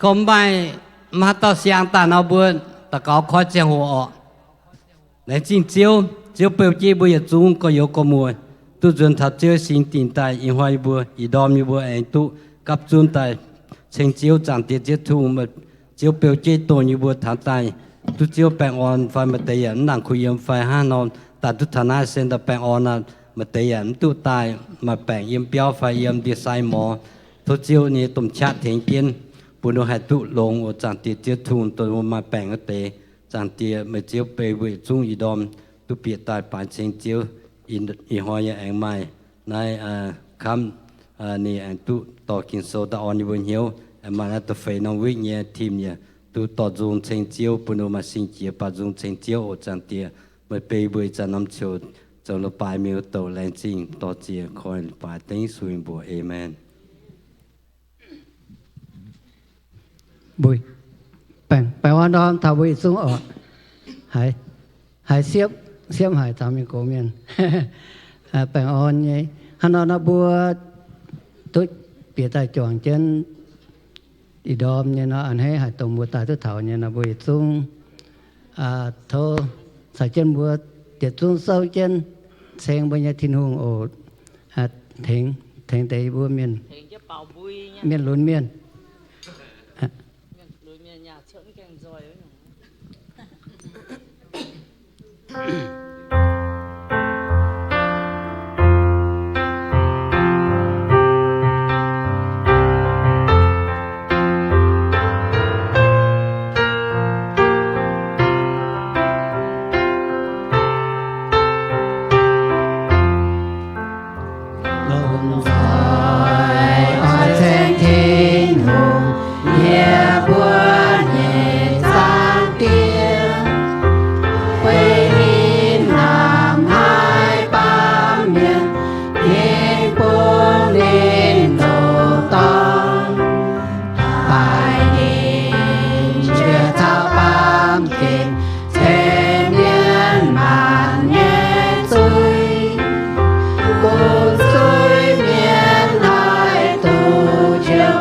Gorngv maaih, maaih haaix dauh siang daaih nor, mbuo daux gaux koi ziangh hoc orqc. Laengz zingh Ziouv. Ziouv beu jienv mbuo yietc zungv gorx-youz gorx-muoz duqv nzuonx taux Ziouv singx dingc daaih. Ih hnoi yie mbuo ih ndorm yie mbuo aengx duqv gapv zunv daaih ceng Ziouv. Zaangc Diex Ziouv Tin-Hungh, Ziouv beu jienv dongh yie mbuo taux daaih duqv Ziouv baengh orn fai maaih deix yaac mv nangc kuh yiem fai hnangv nor, daaih duqv taux naaiv se daaih baengh orn aqv. Maaih deix yaac mv duqv daaih, maaih baengc yiem biauv fai yiem ndie-sai morz. Tov Ziouv nyei domh qaqv tengx jienv, bun ninh haih duqv longx oc. Zaangc Diex Ziouv Tin-Hungh, dongh maaih baengc wuov deix, Zaangc Diex, meih Ziouv beu mbuo yietc zungv ih ndorm duqv bieqc daaih baaix ceng Ziouv. Ih hnoi yaac aengx maaih naaiv kamv, ninh aengx duqv dorh Ging-Sou daaih orn yie mbuo hnyouv. Aengx maaih naaiv da'feix norm witv nyei team yaac duqv dorh nzung ceng Ziouv, bun ninh maaih sing jiex baaux nzung ceng Ziouv oc. Zaangc Diex, meih beu mbuo ih zanc norm ziouc zoux leiz-baaix mingh wuov douc. Laengz zingh, dorh ziex koi leiz-baaix dengv Yesu nyei mbuox. Aamen. Mbuo baengh, baengh orn ndorm taux mbuo yietc zungv oc. Haiz, haiz siepv, siepv haic taux mienh gox mienh. Baengh orn nyei. Hnangv nor nor mbuo duqv bieqc daaih juangc jienv ih ndorm nyei nor, a'hneiv haic dongh mbuo daaih duqv taux nyei nor, mbuo yietc zungv tov caux jienv mbuo yietc zungv souv jienv ceng mbuo nyei Tin-Hungh oc. Tengx, tengx deix mbuo mienh, mienh lunx mienh. Longc nzoih oix ceng Tin-Hungh, yie mbuo nyei Zaangc Diex, weic ninh hnamv haic baamh mienh, ninh bun ninh ndoqc dorngx, baaix ninh njiec taux baamh gen, tengx mienh maanc nyei zuiz, bun zuiz-mienh haih duqv njoux,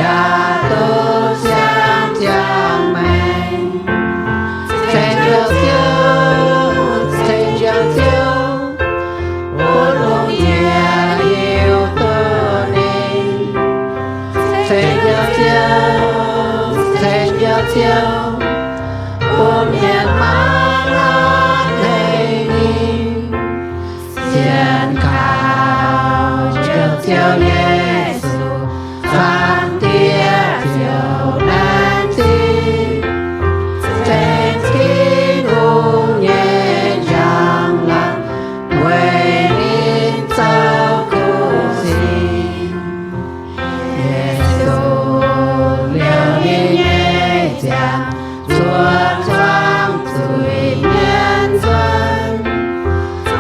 yaac duqv siang ziangh maengh. Ceng Njoux Ziouv, ceng Njoux Ziouv, bun lungh ndiev hiuv duqv ninh. Ceng Njoux Ziouv, ceng Njoux Ziouv, bun mienh mangc a'hneiv ninh. Sienx kaux Njoux Ziouv Yesu, Zaangc Diex ziouc laengz zingh. Ceng Tin-Hungh nyei njang-laangc, weic ninh zoux kuv sic. Yesu liouh ninh nyei ziangh, zuov zuangx zuiz mienh nzuonx.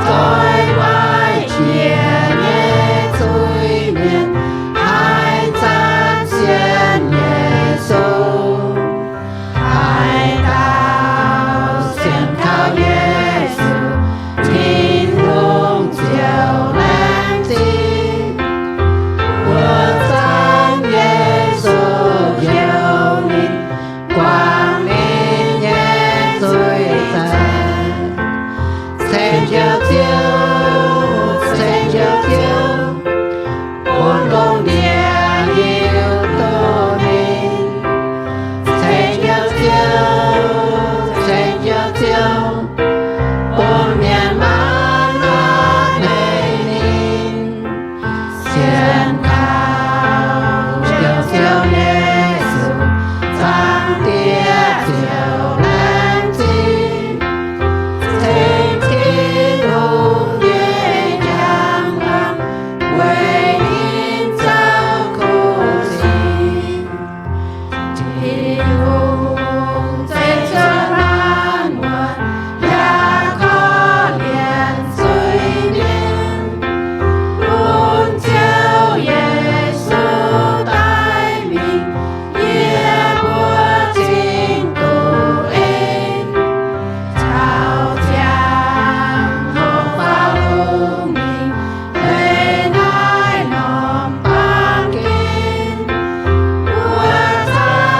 Zoih waaic jiex nyei zuiz-mienh haih zanc sienx Yesu. Haaix dauh sienx kaux Yesu, Tin-Hungh ziouc laengz zingh. Mbuo zanc Yesu njoux ninh, guangc ninh nyei zuiz zaeqc. Ceng Njoux Ziouv, ceng Njoux Ziouv, bun lungh ndiev hiuv duqv ninh. Ceng Njoux Ziouv, ceng Njoux Ziouv, bun mienh mangc a'hneiv ninh. Sienx kaux Njoux Ziouv Yesu, Zaangc Diex ziouc laengz zingh. Ceng Tin-Hungh nyei njang-laangc, weic ninh zoux kuv sic. Tin-Hungh ceng cuotv maanc muotc, yaac korv-lienh zuiz-mienh. Bun Ziouv Yesu daaih mingh, yie mbuo cingx duqv en. Caux ziangh hoc faaux lungh mingh, leiz naaiv norm baamh gen. Mbuo caux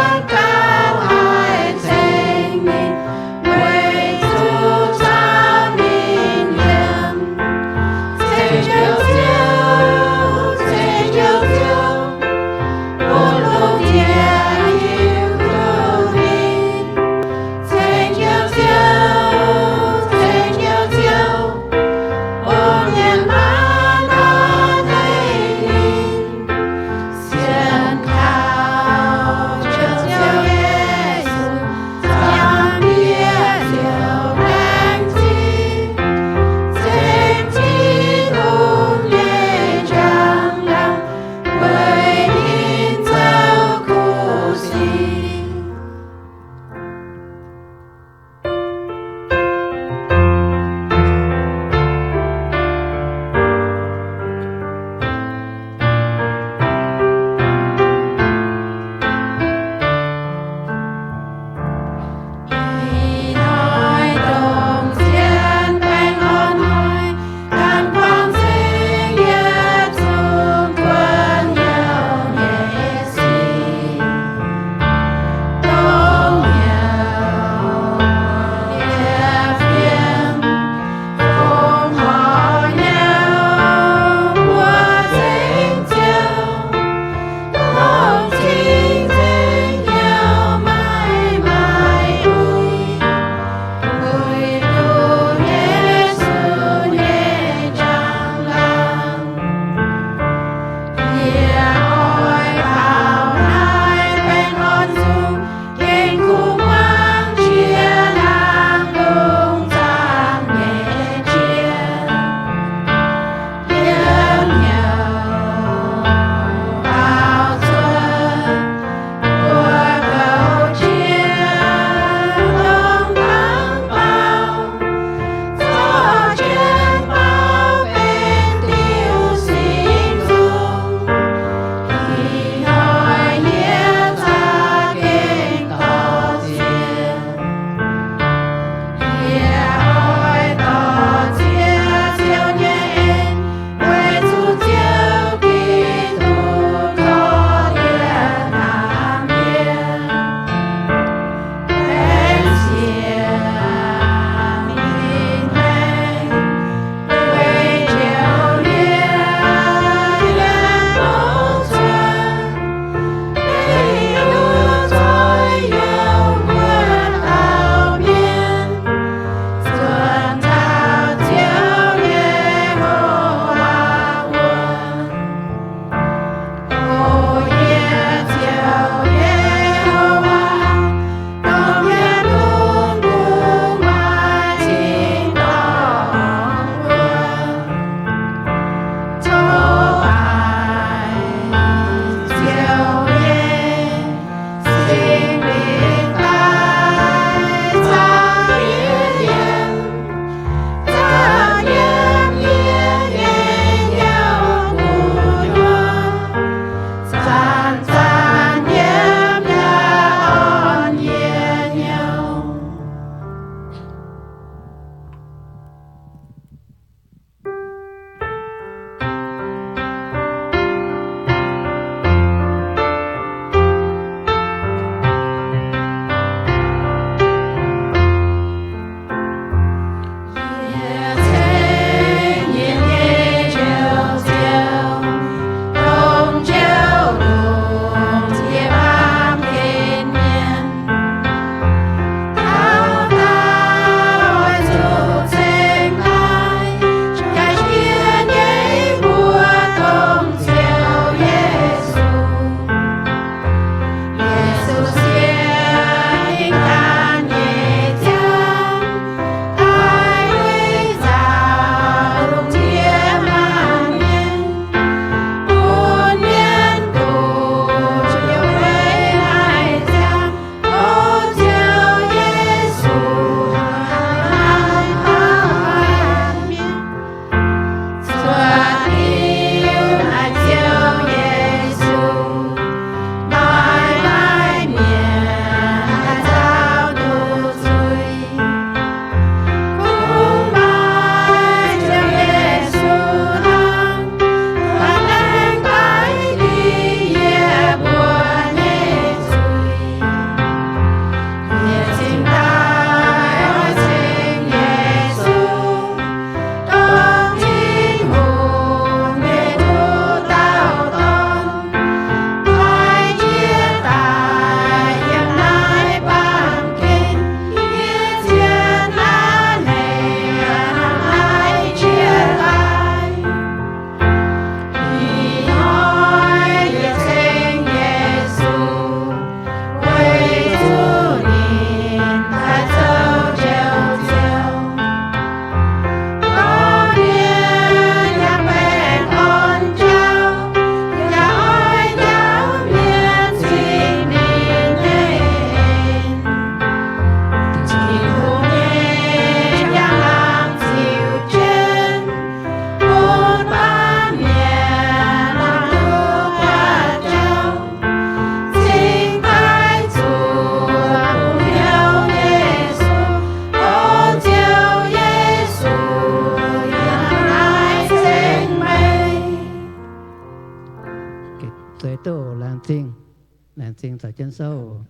caux jienv souv.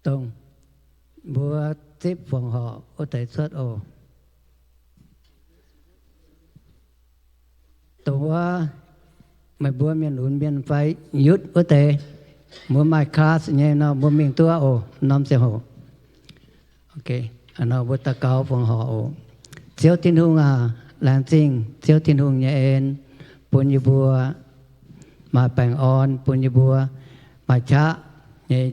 Dongh mbuo zipv fongc horc wuov deix cuotv oc. Dongh wuov meih mbuo mienh lunx mienh fai yutv wuov deix, mbuo maaih class nyei nor, mbuo mingh duqv oc, norm ziangh hoc. Nor mbuo daux gaux fongc horc oc. Ziouv Tin-Hungh aac, laengz zingh Ziouv Tin-Hungh nyei en bun yie mbuo maaih baengh orn, bun yie mbuo maaih qaqv nyei,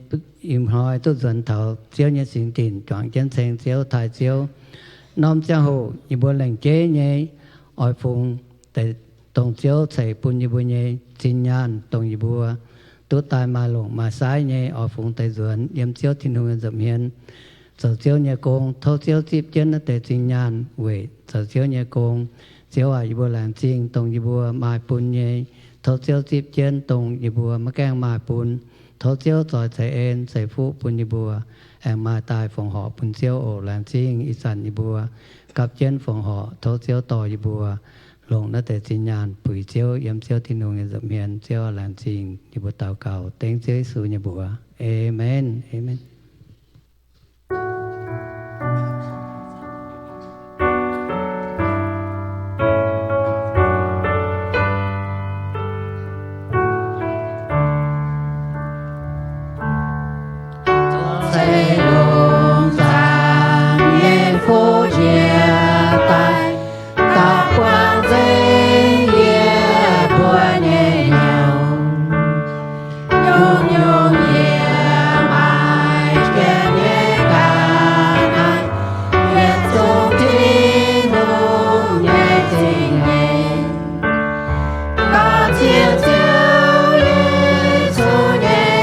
ih hnoi duqv nzuonx taux Ziouv nyei singx dinc, juangc jienv ceng Ziouv, taaih Ziouv. Norm ziangh hoc yie mbuo lengc jeiv nyei oix fungx deix dongh Ziouv ceix bun yie mbuo nyei zinh nyaanh, dongh yie mbuo duqv daaih maaih longc maaih saaiv nyei, oix fungx deix nzuonx yiem Ziouv Tin-Hungh nyei nza'hmien zoux Ziouv nyei gong. Tov Ziouv zipv jienv naaiv deix zinh nyaanh weic zoux Ziouv nyei gong. Ziouv aac, yie mbuo laengz zingh dongh yie mbuo maaih bun nyei. Tov Ziouv zipv jienv dongh yie mbuo maiv gaengh maaih bun. Tov Ziouv zoix ceix en ceix fuqv bun yie mbuo aengx maaih daaih fongc horc bun Ziouv oc. Laengz zingh ih zanc yie mbuo gapv jienv fongc horc. Tov Ziouv dorh yie mbuo longc naaiv deix zinh nyaanh puix Ziouv yiem Ziouv Tin-Hungh nyei nza'hmien. Ziouv aac, laengz zingh, yie mbuo daux gaux dengv Ziouv Yesu nyei mbuox. Aamen. Aamen. Ceix longx zaangc nyei fuqv njiec daaih, daux buangh nzengc yie mbuo nyei hnyouv. Nyungc-nyungc yie maaih jienv nyei ga'naaiv, yietc zungv Tin-Hungh nyei zingh nyeic. Dorh Ziouv Yesu nyei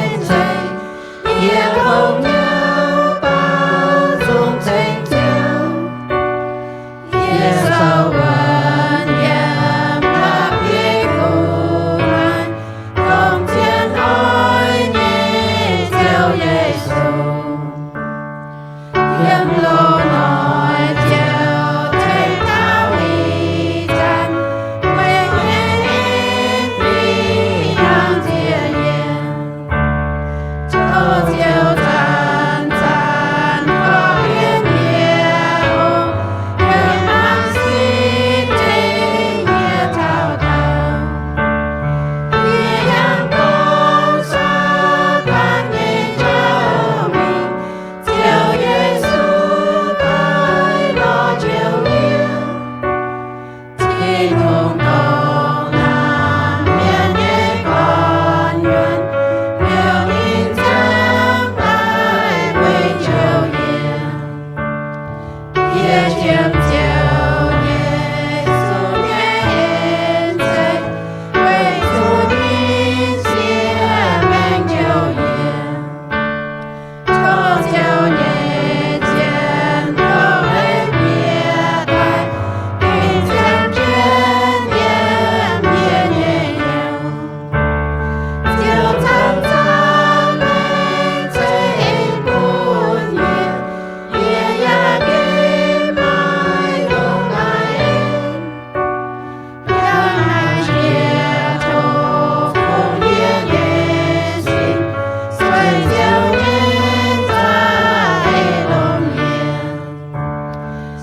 en-zengc, yie longc hnyouv baaux nzung ceng Ziouv. Yie souv wuonx yiem la'bieiv gu'nguaaic, dongh zien oix nyei Ziouv Yesu. Yiem loz-hnoi Ziouv tengx taux ih zanc, weic nyei en fih hnangv nziex yie. Tov Ziouv zanc-zanc korv-lienh yie, yie maiv sipv tengx yie taux daauh. Yie yangh gorngv Saadaan nyei njaaux mingh, Ziouv Yesu daaih lorz njoux yie. Tin-Hungh dorh laangc mienh nyei gorn-nyuonh liouh ninh ziangh daaih weic njoux yie. Yie qiemx Ziouv Yesu nyei en-zengc, weic zuqc ninh siev maengc njoux yie. Tov Ziouv nyei zien douc leiz bieqc daaih, gengh ziangh jienv yiem yie nyei hnyouv. Ziouv zanc-zanc laengz zingh bun yie, yie yaac gengh maiv longc naaiv en. Yangh naaiv jiex tov fungx yie nyei sin, sueih Ziouv nyei za'eix longx yie.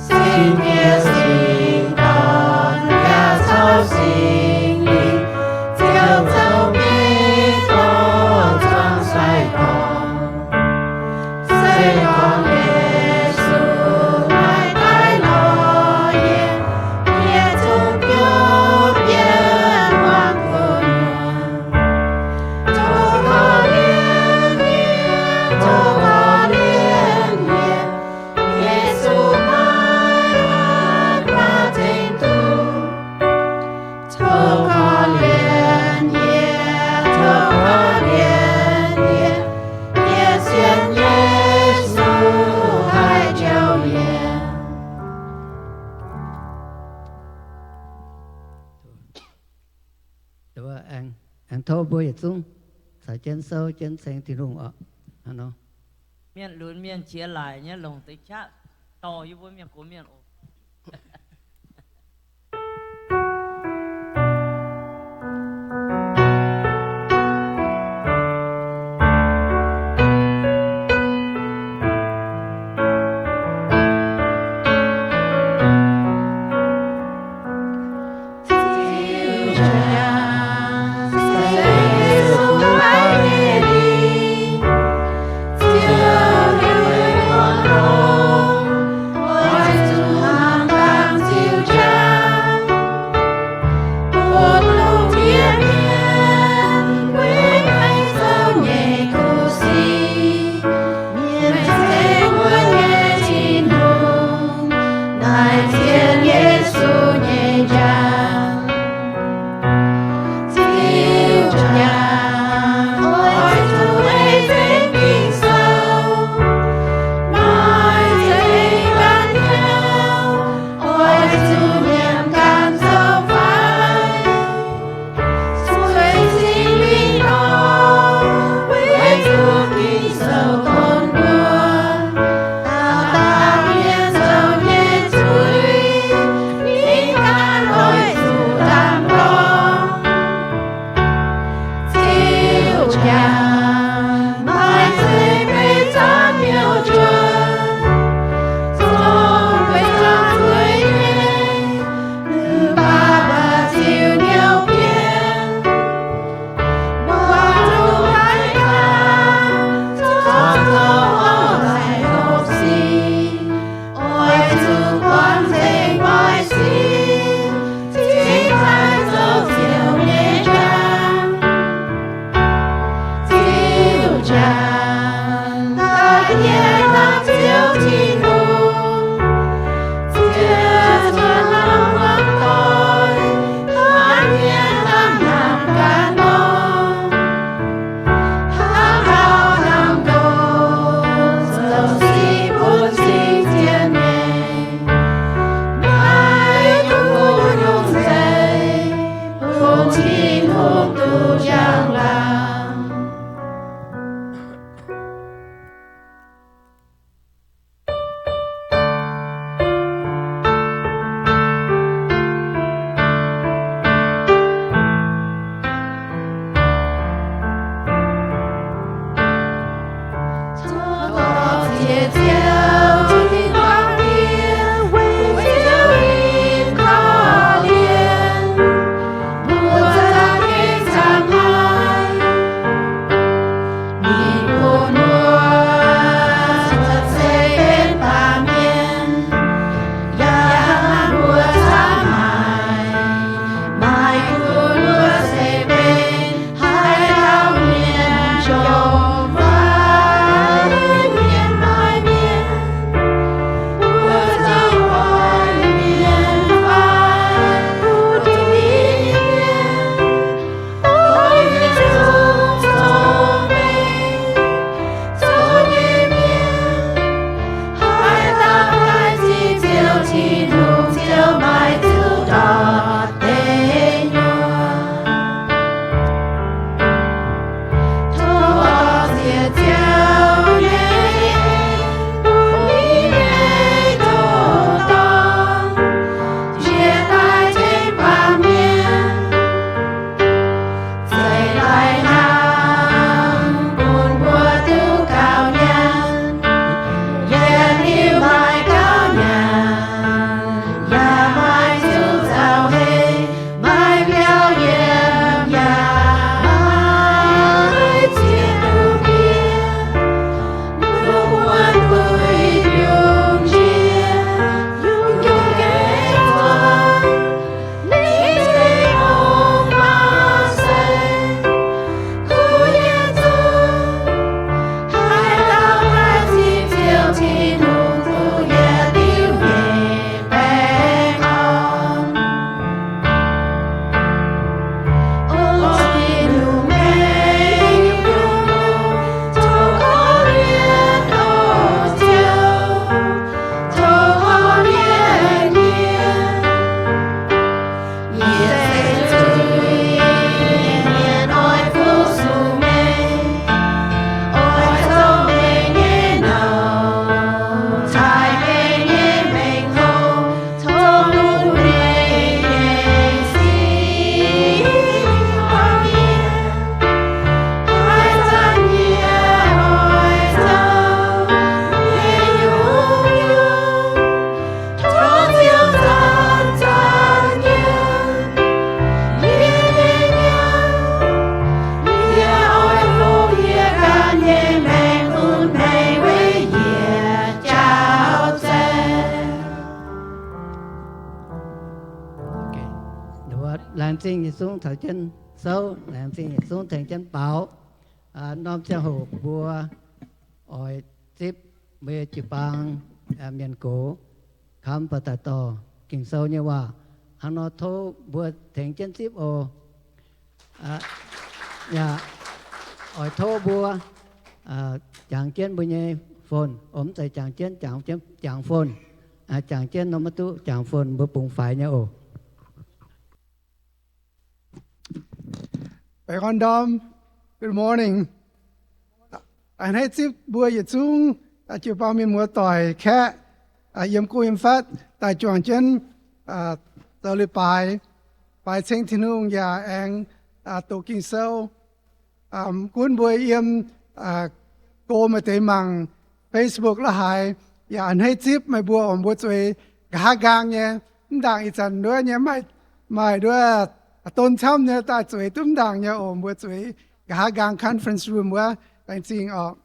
Singx Diex, Singx Dorn, yaac caux Singx Lingh, Ziouv zoux bieiv dorh zuangx sai-gorx. Se gorngv Yesu maiv daaih lorz yie, yie zungv biopv yiem hmuangx gu'nyuoz. Tov korv-lienh yie, tov korv-lienh yie, Yesu maiv haih maaih zingx duqv. Tov korv-lienh yie, tov korv-lienh yie, yie sienx Yesu haih njoux yie. Aengx tov mbuo yietc zungv caux jienv souv jienv ceng Tin-Hungh oc. Mienh lunx mienh qiex laaic nyei longc deix qaqv dorh yie mbuo mienh gox mienh oc. Laengz zingh yietc zungv taux jienv souv, laengz zingh yietc zungv tengx jienv baaux. Norm ziangh hoc mbuo oix zipv mbuo nyei jiu-baang mienh gox kamv ba'datc dorh Ging-Sou nyei waac. Hnangv nor tov mbuo tengx jienv zipv oc. Yaac oix tov mbuo jangx jienv mbuo nyei phone, mv zeiz jangx jienv, jangx phone. Jangx jienv nor maiv duqv, jangx phone mbuo bungx faix nyei oc. Baengh orn ndorm, good morning. A'hneiv zipv mbuo yietc zungv jiu-baang mienh muoz-doic kaeqv, yiem go yiem fatv daaih juangc jienv zoux leiz-baaix, baaix ceng Tin-Hungh yaac aengx doqc Ging-Sou. Gunv mbuo yiem go maaih deix mangc Facebook la'haaix, yaac a'hneiv zipv meih mbuo oc. Mbuo zueiz nqa'haav nqaang nyei. Mv ndaangc ih zanc nduov nyei maaih, maaih nduov don camv nyei daaih zueiz duqv mv ndaangc nyei oc. Mbuo zueiz nqa'haav nqaang conference room wuov. Laengz zingh oc.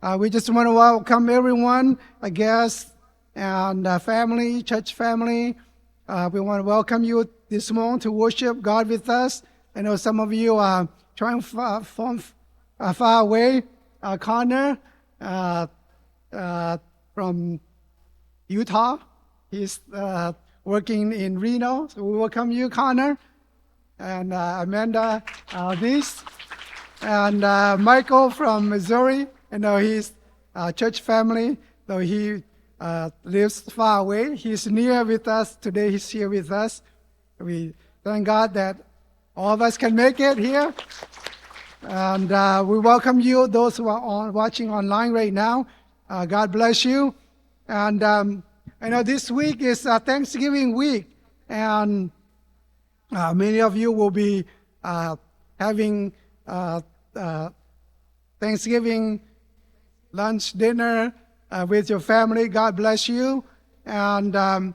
Uh, we just want to welcome everyone, a guest and uh, family, church family. Uh, we want to welcome you this morning to worship God with us. I know some of you are trying far, from uh, far away. uh, Connor, uh, uh, from Utah. He's, uh, working in Reno. So we welcome you, Connor. And, uh, Amanda, uh, this. And, uh, Michael from Missouri. You know, he's, uh, church family, though he, uh, lives far away. He's near with us. Today he's here with us. We thank God that all of us can make it here. And, uh, we welcome you, those who are on, watching online right now. Uh, God bless you. And, um, I know this week is, uh, Thanksgiving week. And, uh, many of you will be, uh, having, uh, uh, Thanksgiving lunch, dinner, uh, with your family. God bless you. And, um,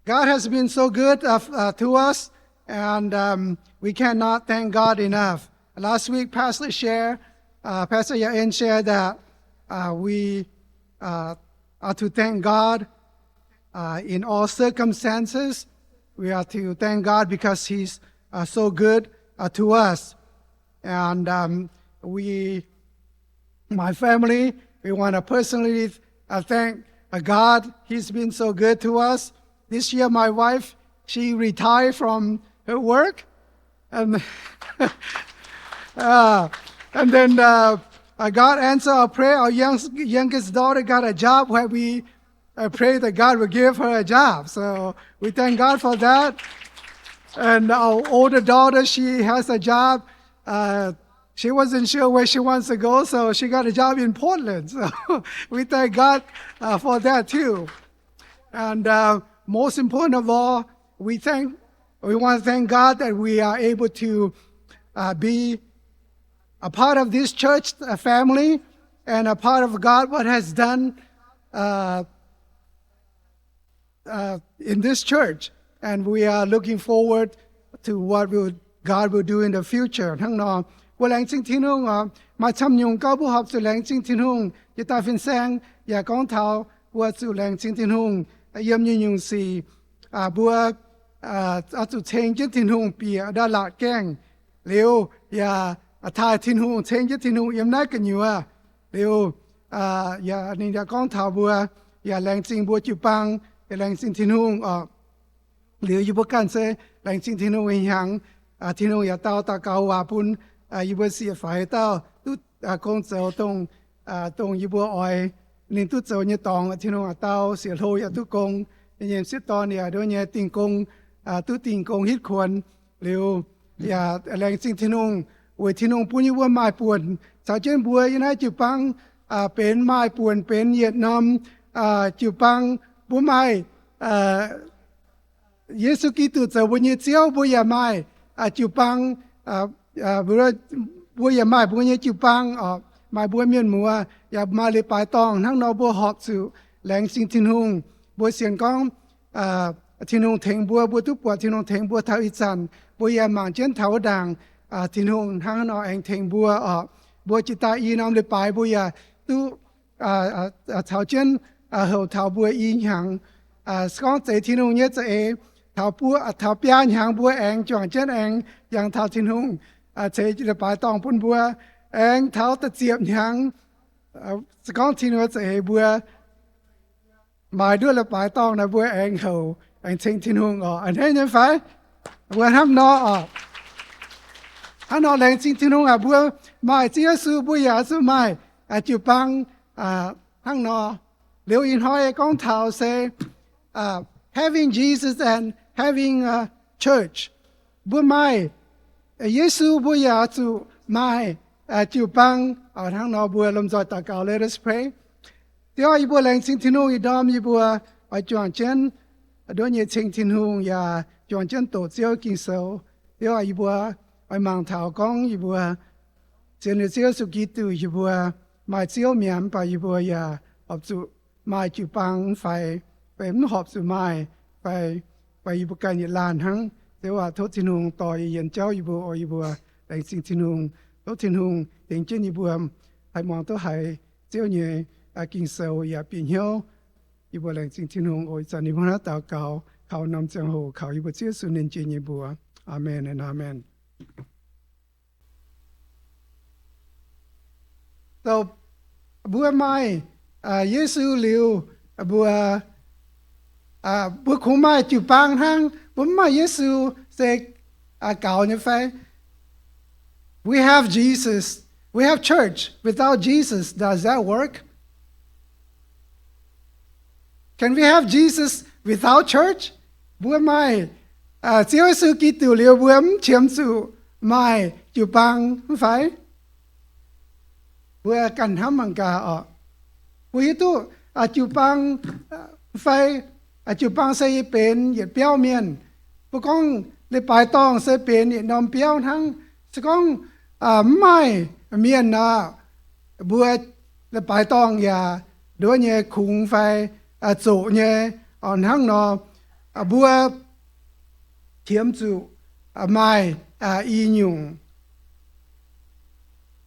God has been so good, uh, f-, uh, to us, and, um, we cannot thank God enough. Last week, Pastor shared, uh, Pastor Yaen shared that, uh, we, uh, are to thank God, uh, in all circumstances. We are to thank God because He's, uh, so good, uh, to us. And, um, we, my family, we want to personally, uh, thank, uh, God. He's been so good to us. This year, my wife, she retired from her work. And, uh, and then, uh, uh, God answered our prayer. Our young, youngest daughter got a job where we I pray that God will give her a job. So we thank God for that. And our older daughter, she has a job. Uh, she wasn't sure where she wants to go, so she got a job in Portland. So we thank God, uh, for that too. And, uh, most important of all, we thank, we want to thank God that we are able to, uh, be a part of this church, uh, family, and a part of God, what has done, uh, uh, in this church, and we are looking forward to what will, God will do in the future. Hnangv nor, mbuo laengz zingh Tin-Hungh oc. Maaih camv nyungc gauh mbuo horpc zuqc laengz zingh Tin-Hungh. Yietc dauh fin-saeng yaac gorngv taux mbuo zuqc laengz zingh Tin-Hungh yiem nyungc-nyungc sic. Mbuo oix zuqc ceng jienv Tin-Hungh bieqc ndau-laatc gaengh liuz, yaac taaih Tin-Hungh, ceng jienv Tin-Hungh yiem naaiv gu'nyuoz. Liuz, yaac ninh yaac gorngv taux mbuo yaac laengz zingh mbuo jiu-baang, yaac laengz zingh Tin-Hungh oc. Liuz yie mbuo ganh se laengz zingh Tin-Hungh nyei hnyangx, Tin-Hungh yaac dau daux gaux waac bun yie mbuo sieqv-faix dauh duqv gong zoux dongh, dongh yie mbuo oix ninh duqv zoux nyei dorngx. Tin-Hungh yaac dau sieqv-hlo yaac duqv gong, nyei sieqv-dorn yaac nduov nyei dingh gong, duqv dingh gong hitv kuonx. Liuz yaac laengz zingh Tin-Hungh weic Tin-Hungh bun yie mbuo maaih buonc caux jienv mbuo yiem naaiv jiu-baang benx maaih buonc benx yietc norm jiu-baang. Mbuo maaih Yesu Giduc zoux mbuo nyei Ziouv, mbuo yaac maaih jiu-baang, mbuo yaac maaih mbuo nyei jiu-baang oc, maaih mbuo mienh muoz, yaac maaih leiz-baaix dorngh. Hnangv nor mbuo horpc zuqc laengz zingh Tin-Hungh. Mbuo sienx gorngv Tin-Hungh tengx mbuo, mbuo duqv buatc Tin-Hungh tengx mbuo taux ih zanc, mbuo yaac mangc jienv taux wuov ndaangc Tin-Hungh hnangv nor aengx tengx mbuo oc. Mbuo jiex daaih i norm leiz-baaix mbuo yaac duqv caux jienv houc taux mbuo i hnyangx. Se gorngv zeiz Tin-Hungh nyei za'eix, taux biaa hnyangx mbuo aengx juangc jienv aengx yangh taux Tin-Hungh ceix leiz-baaix dorngh bun mbuo. Aengx taux da'ziepc hnyangx, se gorngv Tin-Hungh za'eix mbuo maaih nduov leiz-baaix dorngh naaic mbuo aengx houc aengx ceng Tin-Hungh oc. A'hneiv nyei fai? Mbuo hnangv nor oc. Hnangv nor laengz zingh Tin-Hungh aac, mbuo maaih Ziouv Yesu mbuo yaac zuqc maaih jiu-baang hnangv nor. Liuz ih hnoi gorngv taux se having Jesus and having a church. Mbuo maaih Yesu mbuo yaac zuqc maaih jiu-baang. Hnangv nor mbuo lomh nzoih daux gaux. Let us pray. Ziouv, yie mbuo laengz zingh Tin-Hungh ih ndorm yie mbuo oix juangc jienv nduov nyei ceng Tin-Hungh yaac juangc jienv doqc Ziouv Ging-Sou. Ziouv, yie mbuo oix mangc taux gorngv yie mbuo sienx liuz Ziouv Yesu Giduc, yie mbuo maaih Ziouv mi'aqv, mv baac yie mbuo yaac horpc zuqc maaih jiu-baang fai, fai mv horpc zuqc maaih fai, fai yie mbuo ganh yietc laanh hnangv. Ziouv aac, tov Tin-Hungh dorh yienx jauv yie mbuo oc. Yie mbuo laengz zingh Tin-Hungh. Tov Tin-Hungh tengx jienv yie mbuo haih muangx duqv haiz Ziouv nyei Ging-Sou yaac bieqc hnyouv. Yie mbuo laengz zingh Tin-Hungh oc. Ih zanc yie mbuo hnangv daux gaux kaux norm ziangh hoc kaux yie mbuo Ziouv Yesu ninh jiex nyei mbuox. Aamen, aamen. Mbuo maaih Yesu liuz, mbuo, mbuo kungx maaih jiu-baang hnangv. Mbuo mv maaih Yesu se gaux nyei fai? We have Jesus. We have church. Without Jesus, does that work? Can we have Jesus without church? Mbuo maaih Ziouv Yesu Giduc liuz, mbuo mv qiemx zuqc maaih jiu-baang mv fai? Mbuo ganh hnamv mangc gaax oc. Mbuo hiuv duqv jiu-baang fai, jiu-baang se benx yietc biauv mienh. Mbuo gorngv leiz-baaix dorngh se benx yietc norm biauv hnangv. Se gorngv mv maaih mienh nor, mbuo leiz-baaix dorngh yaac nduov nyei kungx fai zoqc nyei. Hnangv nor, mbuo qiemx zuqc maaih i nyungc.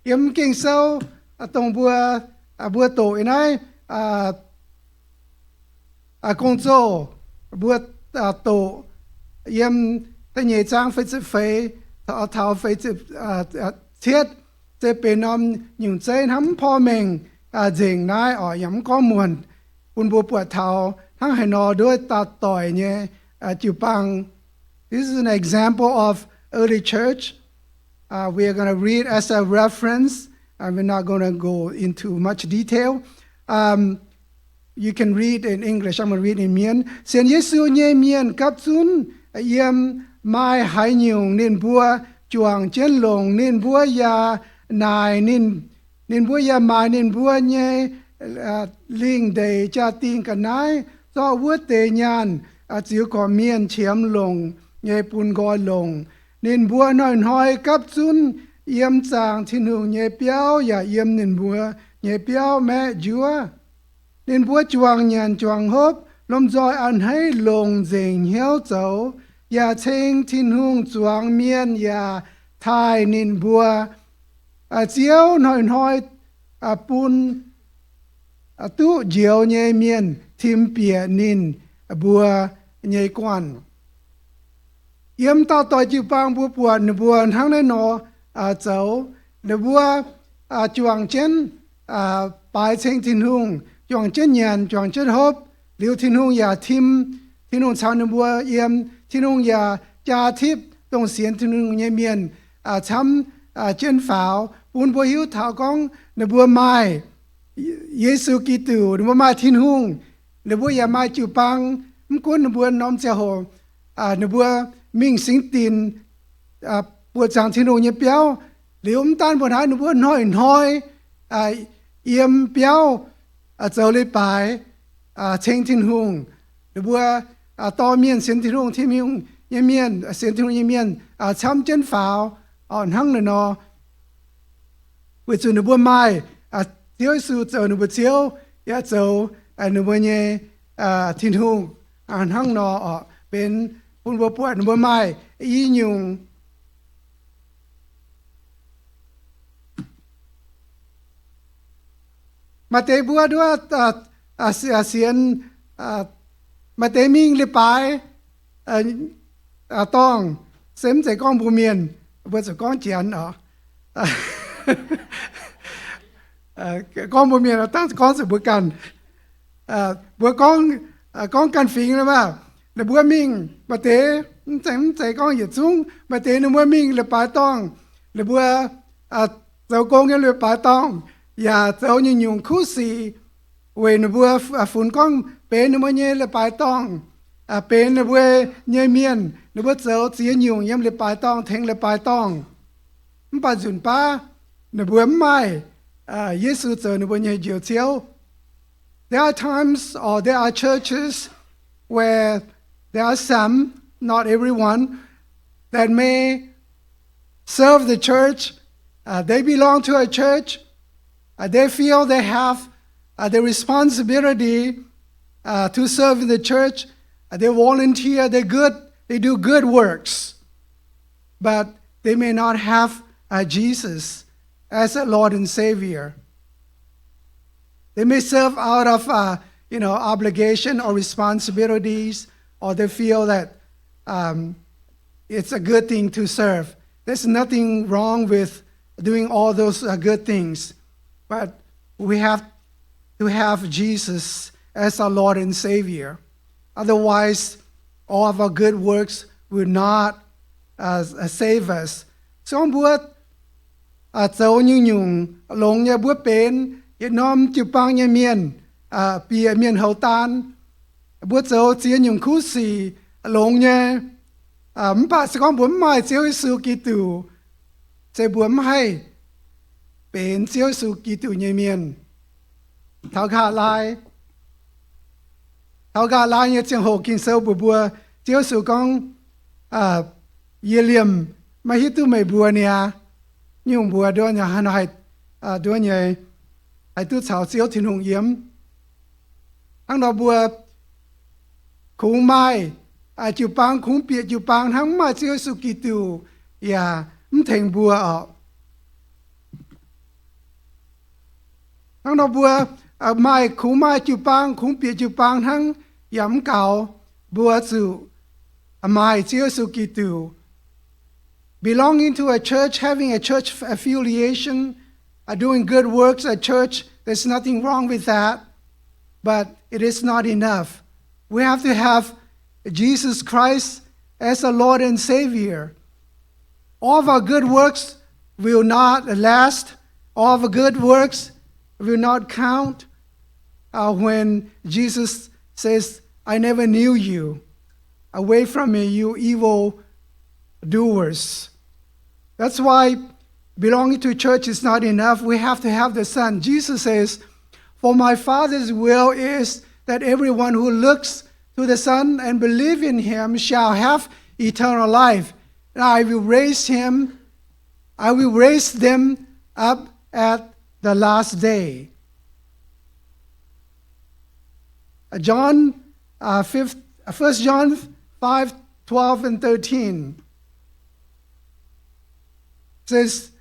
Yiem Ging-Sou dongh mbuo, mbuo doqc naaiv Gong-Zoh, mbuo doqc yiem da'nyeic zaang feix ziepc feix taux feix ziepc cietv, se benx norm nyungc zeiv hnangv mv porv mengh nzengc naaiv oc, yaac mv gorngv muonc, bun mbuo buatc taux hnangv haaix nor nduov dauh doic nyei jiu-baang. This is an example of early church. Uh, we are going to read as a reference. Uh, we're not going to go into much detail. Um, you can read in English. I'm going to read in Mien. Sienx Yesu nyei mienh gapv zunv yiem maaih haaix nyungc ninh mbuo juangc jienv longc. Ninh mbuo yaac naaic ninh, ninh mbuo yaac maaiz ninh mbuo nyei lingh ndeic jaa-dingh ga'naaiv, zorqv wuov deix nyaanh ziux gorqv-mienh qiemx longc nyei bun nqoi longc. Ninh mbuo hnoi-hnoi gapv zunv yiem zaangc Tin-Hungh nyei biauv yaac yiem ninh mbuo nyei biauv maeqv njuov. Ninh mbuo juangc nyanc juangc hopv, lomh nzoih a'hneiv longc nzengc hnyouv zoux, yaac ceng Tin-Hungh zuangx mienh yaac taaih ninh mbuo. Ziouv hnoi-hnoi bun duqv njoux nyei mienh tim bieqc ninh mbuo nyei guanh. Yiem dauh doic jiu-baang mbuo buatc ninh mbuo hnangv naaiv nor zoux. Ninh mbuo juangc jienv baaix ceng Tin-Hungh, juangc jienv nyanc, juangc jienv hopv, liuz Tin-Hungh yaac tim, Tin-Hungh caux ninh mbuo yiem, Tin-Hungh yaac jaa tipv dongh sienx Tin-Hungh nyei mienh camv jienv faaux, bun mbuo hiuv taux gorngv ninh mbuo maaih Yesu Giduc, ninh mbuo maaih Tin-Hungh, ninh mbuo yaac maaih jiu-baang. Mv gunv ninh mbuo norm ziangh hoc ninh mbuo mingh singx dinc buoqc zaangc Tin-Hungh nyei biauv, liuz mv daan mbuo naaiv, ninh mbuo hnoi-hnoi yiem biauv zoux leiz-baaix ceng Tin-Hungh. Ninh mbuo dorh mienh sienx Tin-Hungh, Tin-Hungh nyei mienh, sienx Tin-Hungh nyei mienh camv jienv faaux hnangv naaiv nor, weic zuqc ninh mbuo maaih Ziouv Yesu zoux ninh mbuo Ziouv, yaac zoux ninh mbuo nyei Tin-Hungh. Hnangv nor oc, benx bun mbuo buatc ninh mbuo maaih i nyungc. Maaih deix mbuo nduov sienx, maaih deix mingh leiz-baaix dorngh, se mv zeiz gorngv mbuo mienh, mbuo zuqc gorngv Janx oc. Gorngv mbuo mienh dangh gorngv zuqc mbuo ganh. Mbuo gorngv, gorngv ganh fingx maah, ninh mbuo mingh maaih deix, mv zeiz, mv zeiz gorngv yietc zungv, maaih deix ninh mbuo mingh leiz-baaix dorngh, ninh mbuo zoux gong yiem leiz-baaix dorngh, yaac zoux nyungc-nyungc kuv sic weic ninh mbuo funx gorngv benx ninh mbuo nyei leiz-baaix dorngh, benx ninh mbuo nyei mienh, ninh mbuo zoux ziex nyungc yiem leiz-baaix dorngh, tengx leiz-baaix dorngh. Mv baac nzunc baav ninh mbuo mv maaih Yesu zoux ninh mbuo nyei Njoux Ziouv. There are times, or there are churches where there are some, not everyone, that may serve the church. Uh, they belong to a church. Uh, they feel they have, uh, the responsibility, uh, to serve in the church. Uh, they volunteer, they good, they do good works. But they may not have, uh, Jesus as a Lord and Savior. They may serve out of, uh, you know, obligation or responsibilities, or they feel that, um, it's a good thing to serve. There's nothing wrong with doing all those, uh, good things. But we have to have Jesus as our Lord and Savior. Otherwise, all of our good works will not, uh, save us. Se gorngv mbuo, uh, zoux nyungc-nyungc longx nyei, mbuo benx yietc norm jiu-baang nyei mienh, uh, bieqc mienh houz daan, mbuo zoux ziex nyungc kuv sic longx nyei, uh, mv baac se gorngv mbuo mv maaih Ziouv Yesu Giduc, se mbuo mv haih benx Ziouv Yesu Giduc nyei mienh. Taux nqa'haav laai, taux nqa'haav laai nyei ziangh hoc Ging-Sou mbuox mbuo, Ziouv Yesu gorngv, Yie liemh maiv hiuv duqv meih mbuo niaa. Nyungc mbuo nduov nyei, nduov nyei, haih duqv caux Ziouv Tin-Hungh yiem. Hnangv nor mbuo kungx maaih jiu-baang, kungx bieqc jiu-baang hnangv, mv maaih Ziouv Yesu Giduc yaac mv tengx mbuo oc. Hnangv nor mbuo maaih, kungx maaih jiu-baang, kungx bieqc jiu-baang hnangv yaac mv gaux, mbuo zuqc maaih Ziouv Yesu Giduc. Belonging to a church, having a church affiliation, uh, doing good works at church, there's nothing wrong with that. But it is not enough. We have to have Jesus Christ as our Lord and Savior. All of our good works will not last. All of our good works will not count, uh, when Jesus says, "I never knew you. Away from me, you evil doers." That's why belonging to church is not enough. We have to have the Son. Jesus says, "For my Father's will is that everyone who looks to the Son and believe in him shall have eternal life. And I will raise him, I will raise them up at the last day." Uh, John, uh, fifth, uh, First John five, twelve and thirteen says,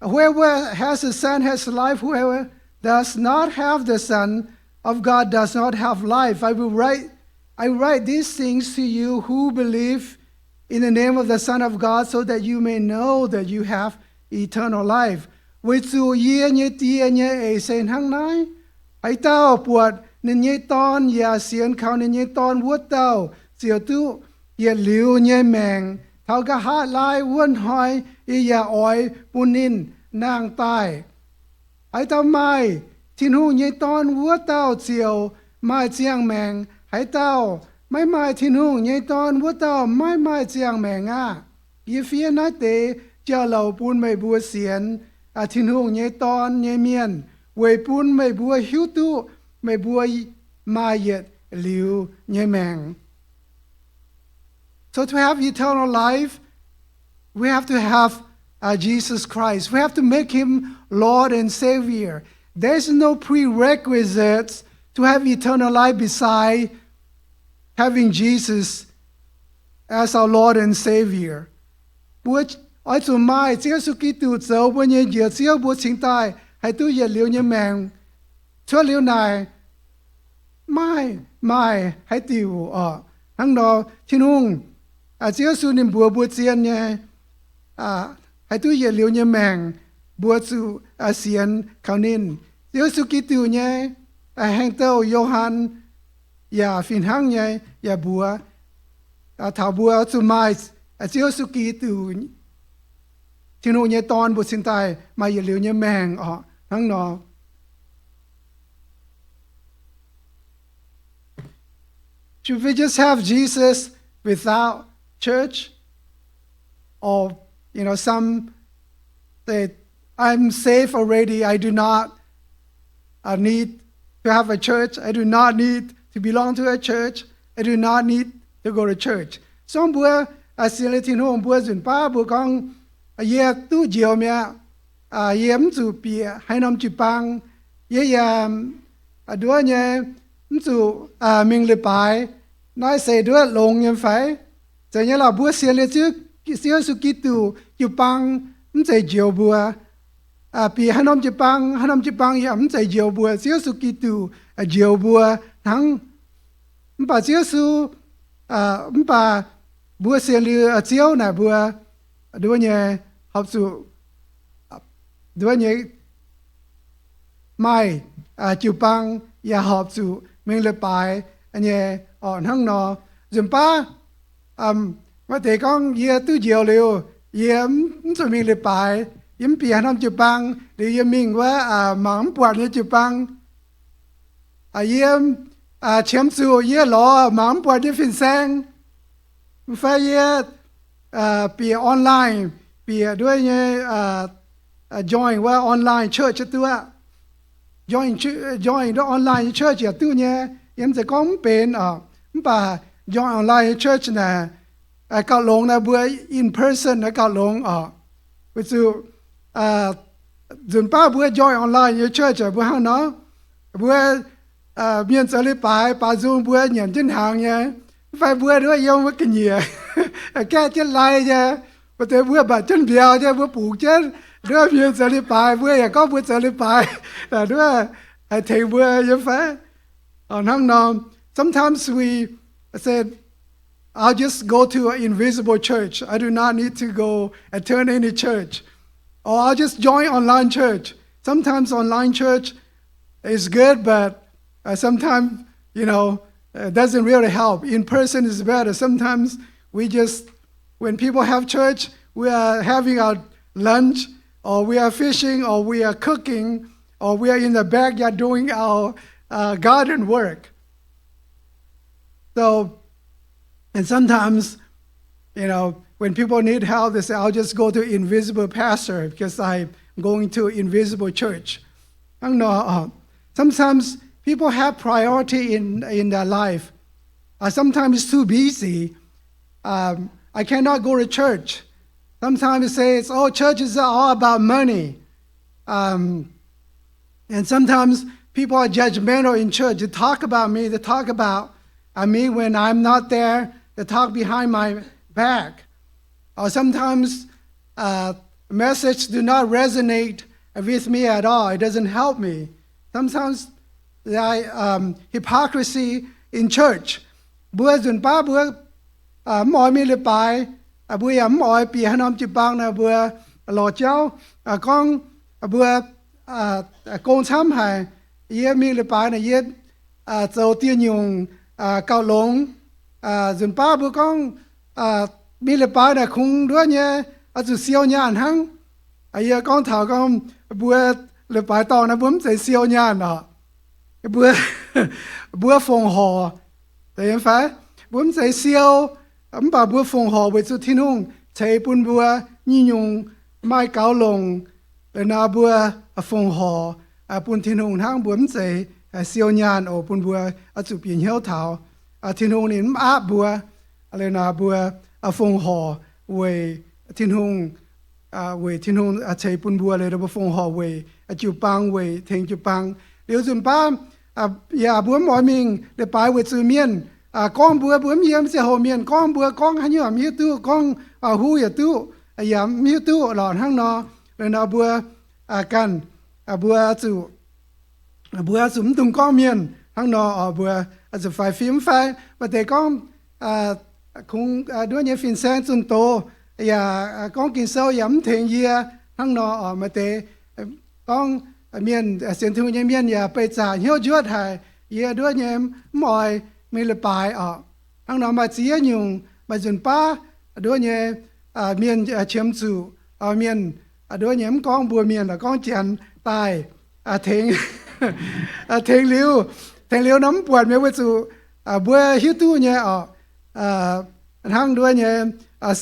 "Whoever has the Son has life. Whoever does not have the Son of God does not have life. I will write, I write these things to you who believe in the name of the Son of God, so that you may know that you have eternal life." Weic zuqc yie nyei Die nyei eix se hnangv naaiv, haaix dauh buatc ninh nyei Dorn yaac sienx kaux ninh nyei Dorn wuov dauh ziouc duqv yietc liuz nyei maengc. Taux nqa'haav laai wuov hnoi yie yaac oix bun ninh nangh daaih. Haaix dauh maaih Tin-Hungh nyei Dorn wuov dauh ziouc maaih ziangh maengc. Haaix dauh maiv maaih Tin-Hungh nyei Dorn wuov dauh maiv maaih ziangh maengc aqv. Yie fiev naaiv deix jauv-louc bun meih mbuo sienx Tin-Hungh nyei Dorn nyei mienh, weic bun meih mbuo hiuv duqv meih mbuo maaih yietc liuz nyei maengc. So to have eternal life, we have to have, uh, Jesus Christ. We have to make him Lord and Savior. There's no prerequisites to have eternal life beside having Jesus as our Lord and Savior. Mbuo oix zuqc maaih Ziouv Yesu Giduc zoux mbuo nyei Njoux Ziouv, mbuo cingx daaih haih duqv yietc liuz nyei maengc. Cuotv liuz naaic, maiv maaih haaix diuc oc. Hnangv nor, Tin-Hungh, Ziouv Yesu ninh mbuox mbuo zien nyei, haih duqv yietc liuz nyei maengc, mbuo zuqc sienx kaux ninh. Ziouv Yesu Giduc nyei haengh douh Yo^han yaac fih hnangv nyei yaac mbuox taux mbuo zuqc maaih Ziouv Yesu Giduc, Tin-Hungh nyei Dorn, mbuo cingx daaih maaih yietc liuz nyei maengc oc. Hnangv nor, should we just have Jesus without church? Or, you know, some say, "I'm saved already. I do not, uh, need to have a church. I do not need to belong to a church. I do not need to go to church." Song mbuo sienx liuz Tin-Hungh mbuo nzunc baav mbuo gorngv, "Yie duqv njoux mi'aqv. Yie mv zuqc bieqc haaix norm jiu-baang. Yie yaac nduov nyei, mv zuqc mingh leiz-baaix." Naaiv se nduov longx nyei fai? Zeiz nyei lorqc, mbuo sienx liuz Ziouv Yesu Giduc, jiu-baang mv zeiz njoux mbuo. Bieqc haaix norm jiu-baang, haaix norm jiu-baang yaac mv zeiz njoux mbuo. Ziouv Yesu Giduc njoux mbuo hnangv. Mv baac Ziouv Yesu, mv baac mbuo sienx liuz Ziouv naaic mbuo nduov nyei, horpc zuqc nduov nyei maaih jiu-baang yaac horpc zuqc mingh leiz-baaix nyei orqc. Hnangv nor, nzunc baav maaih deix gorngv, yie duqv njoux liuz, yie mv zuqc mingh leiz-baaix, yie mv bieqc haaix norm jiu-baang, liuz yie mingh wuov mangc mv buatc nyei jiu-baang. Yie qiemx zuqc yie lorz mangc mv buatc nyei fin-saeng. Mv fai yie bieqc online, bieqc nduov nyei join wuov online church duqv aqv. Join nduov online nyei church yaac duqv nyei. Yie mv zeiz gorngv mv benx oc, mv baac join online nyei church naaic gauh longx naaic, mbuo in person naaic gauh longx oc. Weic zuqc nzunc baav mbuo join online nyei church mbuo hnangv nor, mbuo mienh zoux leiz-baaix, baac nzung mbuo nyanc jienv hnaangx nyei, mv fai mbuo nduov yiem wuov ga'nyiec gaeqv jienv lai nyei, maaih deix mbuo mbatc jienv mbiauz nyei, mbuo bungx jienv nduov mienh zoux leiz-baaix, mbuo yaac gorngv mbuo zoux leiz-baaix, nduov haih tengx mbuo nyei fai? Hnangv nor, sometimes we say, I'll just go to an invisible church. I do not need to go attend any church. Or I'll just join online church. Sometimes online church is good, but uh, sometimes, you know, uh, it doesn't really help. In person is better. Sometimes we just, when people have church, we are having our lunch, or we are fishing, or we are cooking, or we are in the backyard doing our uh, garden work. So, and sometimes, you know, when people need help, they say, I'll just go to invisible pastor because I'm going to invisible church. Hnangv nor, uh, sometimes people have priority in, in their life. Uh, sometimes it's too busy. Um, I cannot go to church. Sometimes they say, it's, oh, church is all about money. Um, And sometimes people are judgmental in church. They talk about me. They talk about uh, me when I'm not there. They talk behind my back. Or sometimes uh, message do not resonate with me at all. It doesn't help me. Sometimes I um, hypocrisy in church. Mbuo nzunc baav mbuo mv oix mingh leiz-baaix, mbuo yaac mv oix bieqc haaix norm jiu-baang naaic, mbuo lorz jauv gorngv mbuo gong camv haic. Yie mingh leiz-baaix naaic yie zoux dieh nyungc gauh longx. Nzunc baav mbuo gorngv mingh leiz-baaix naaic kungx nduov nyei, oix zuqc siou nyaanh hnangv. Yie gorngv taux gorngv mbuo leiz-baaix dorngh naaic mbuo mv zeiz siou nyaanh oc. Mbuo, mbuo fongc horc, fai mbuo mv zeiz siou, mv baac mbuo fongc horc weic zuqc Tin-Hungh ceix bun mbuo nyei nyungc maaih gaux longc. Liuz nor mbuo fongc horc bun Tin-Hungh hnangv, mbuo mv zeiz siou nyaanh oc, bun mbuo oix zuqc bieqc hnyouv taux Tin-Hungh ninh mv aapv mbuo. Liuz nor mbuo fongc horc weic Tin-Hungh, weic Tin-Hungh ceix bun mbuo. Liuz nor mbuo fongc horc weic jiu-baang, weic tengx jiu-baang. Liuz nzunc baav yaac mbuo mv oix mingh leiz-baaix weic zuqc mienh gorngv mbuo, mbuo mv yiem ziangh hoc mienh gorngv mbuo, gorngv haaix nyungc mv hiuv duqv, gorngv huv yaac duqv, yaac mv hiuv duqv lorqc. Hnangv nor, liuz nor mbuo ganh, mbuo zuqc, mbuo zuqc mv dungx gorngv mienh. Hnangv nor oc, mbuo zuqc faix fim. Mv fai maaih deix gorngv kungx nduov nyei fin-saeng zunh doz yaac gorngv Ging-Sou yaac mv tengx yie. Hnangv nor oc, maaih deix gorngv mienh, sienx Tin-Hungh nyei mienh yaac beih zaqc hnyouv njuotv haic, yie nduov nyei mv oix mingh leiz-baaix oc. Hnangv nor maaih ziex nyungc, maaih nzunc baav nduov nyei mienh qiemx zuqc mienh nduov nyei, mv gorngv mbuo mienh, gorngv Janx daaih tengx, tengx liuz, tengx liuz nor mv buatc mienh weic zuqc mbuo hiuv duqv nyei oc. Hnangv nduov nyei,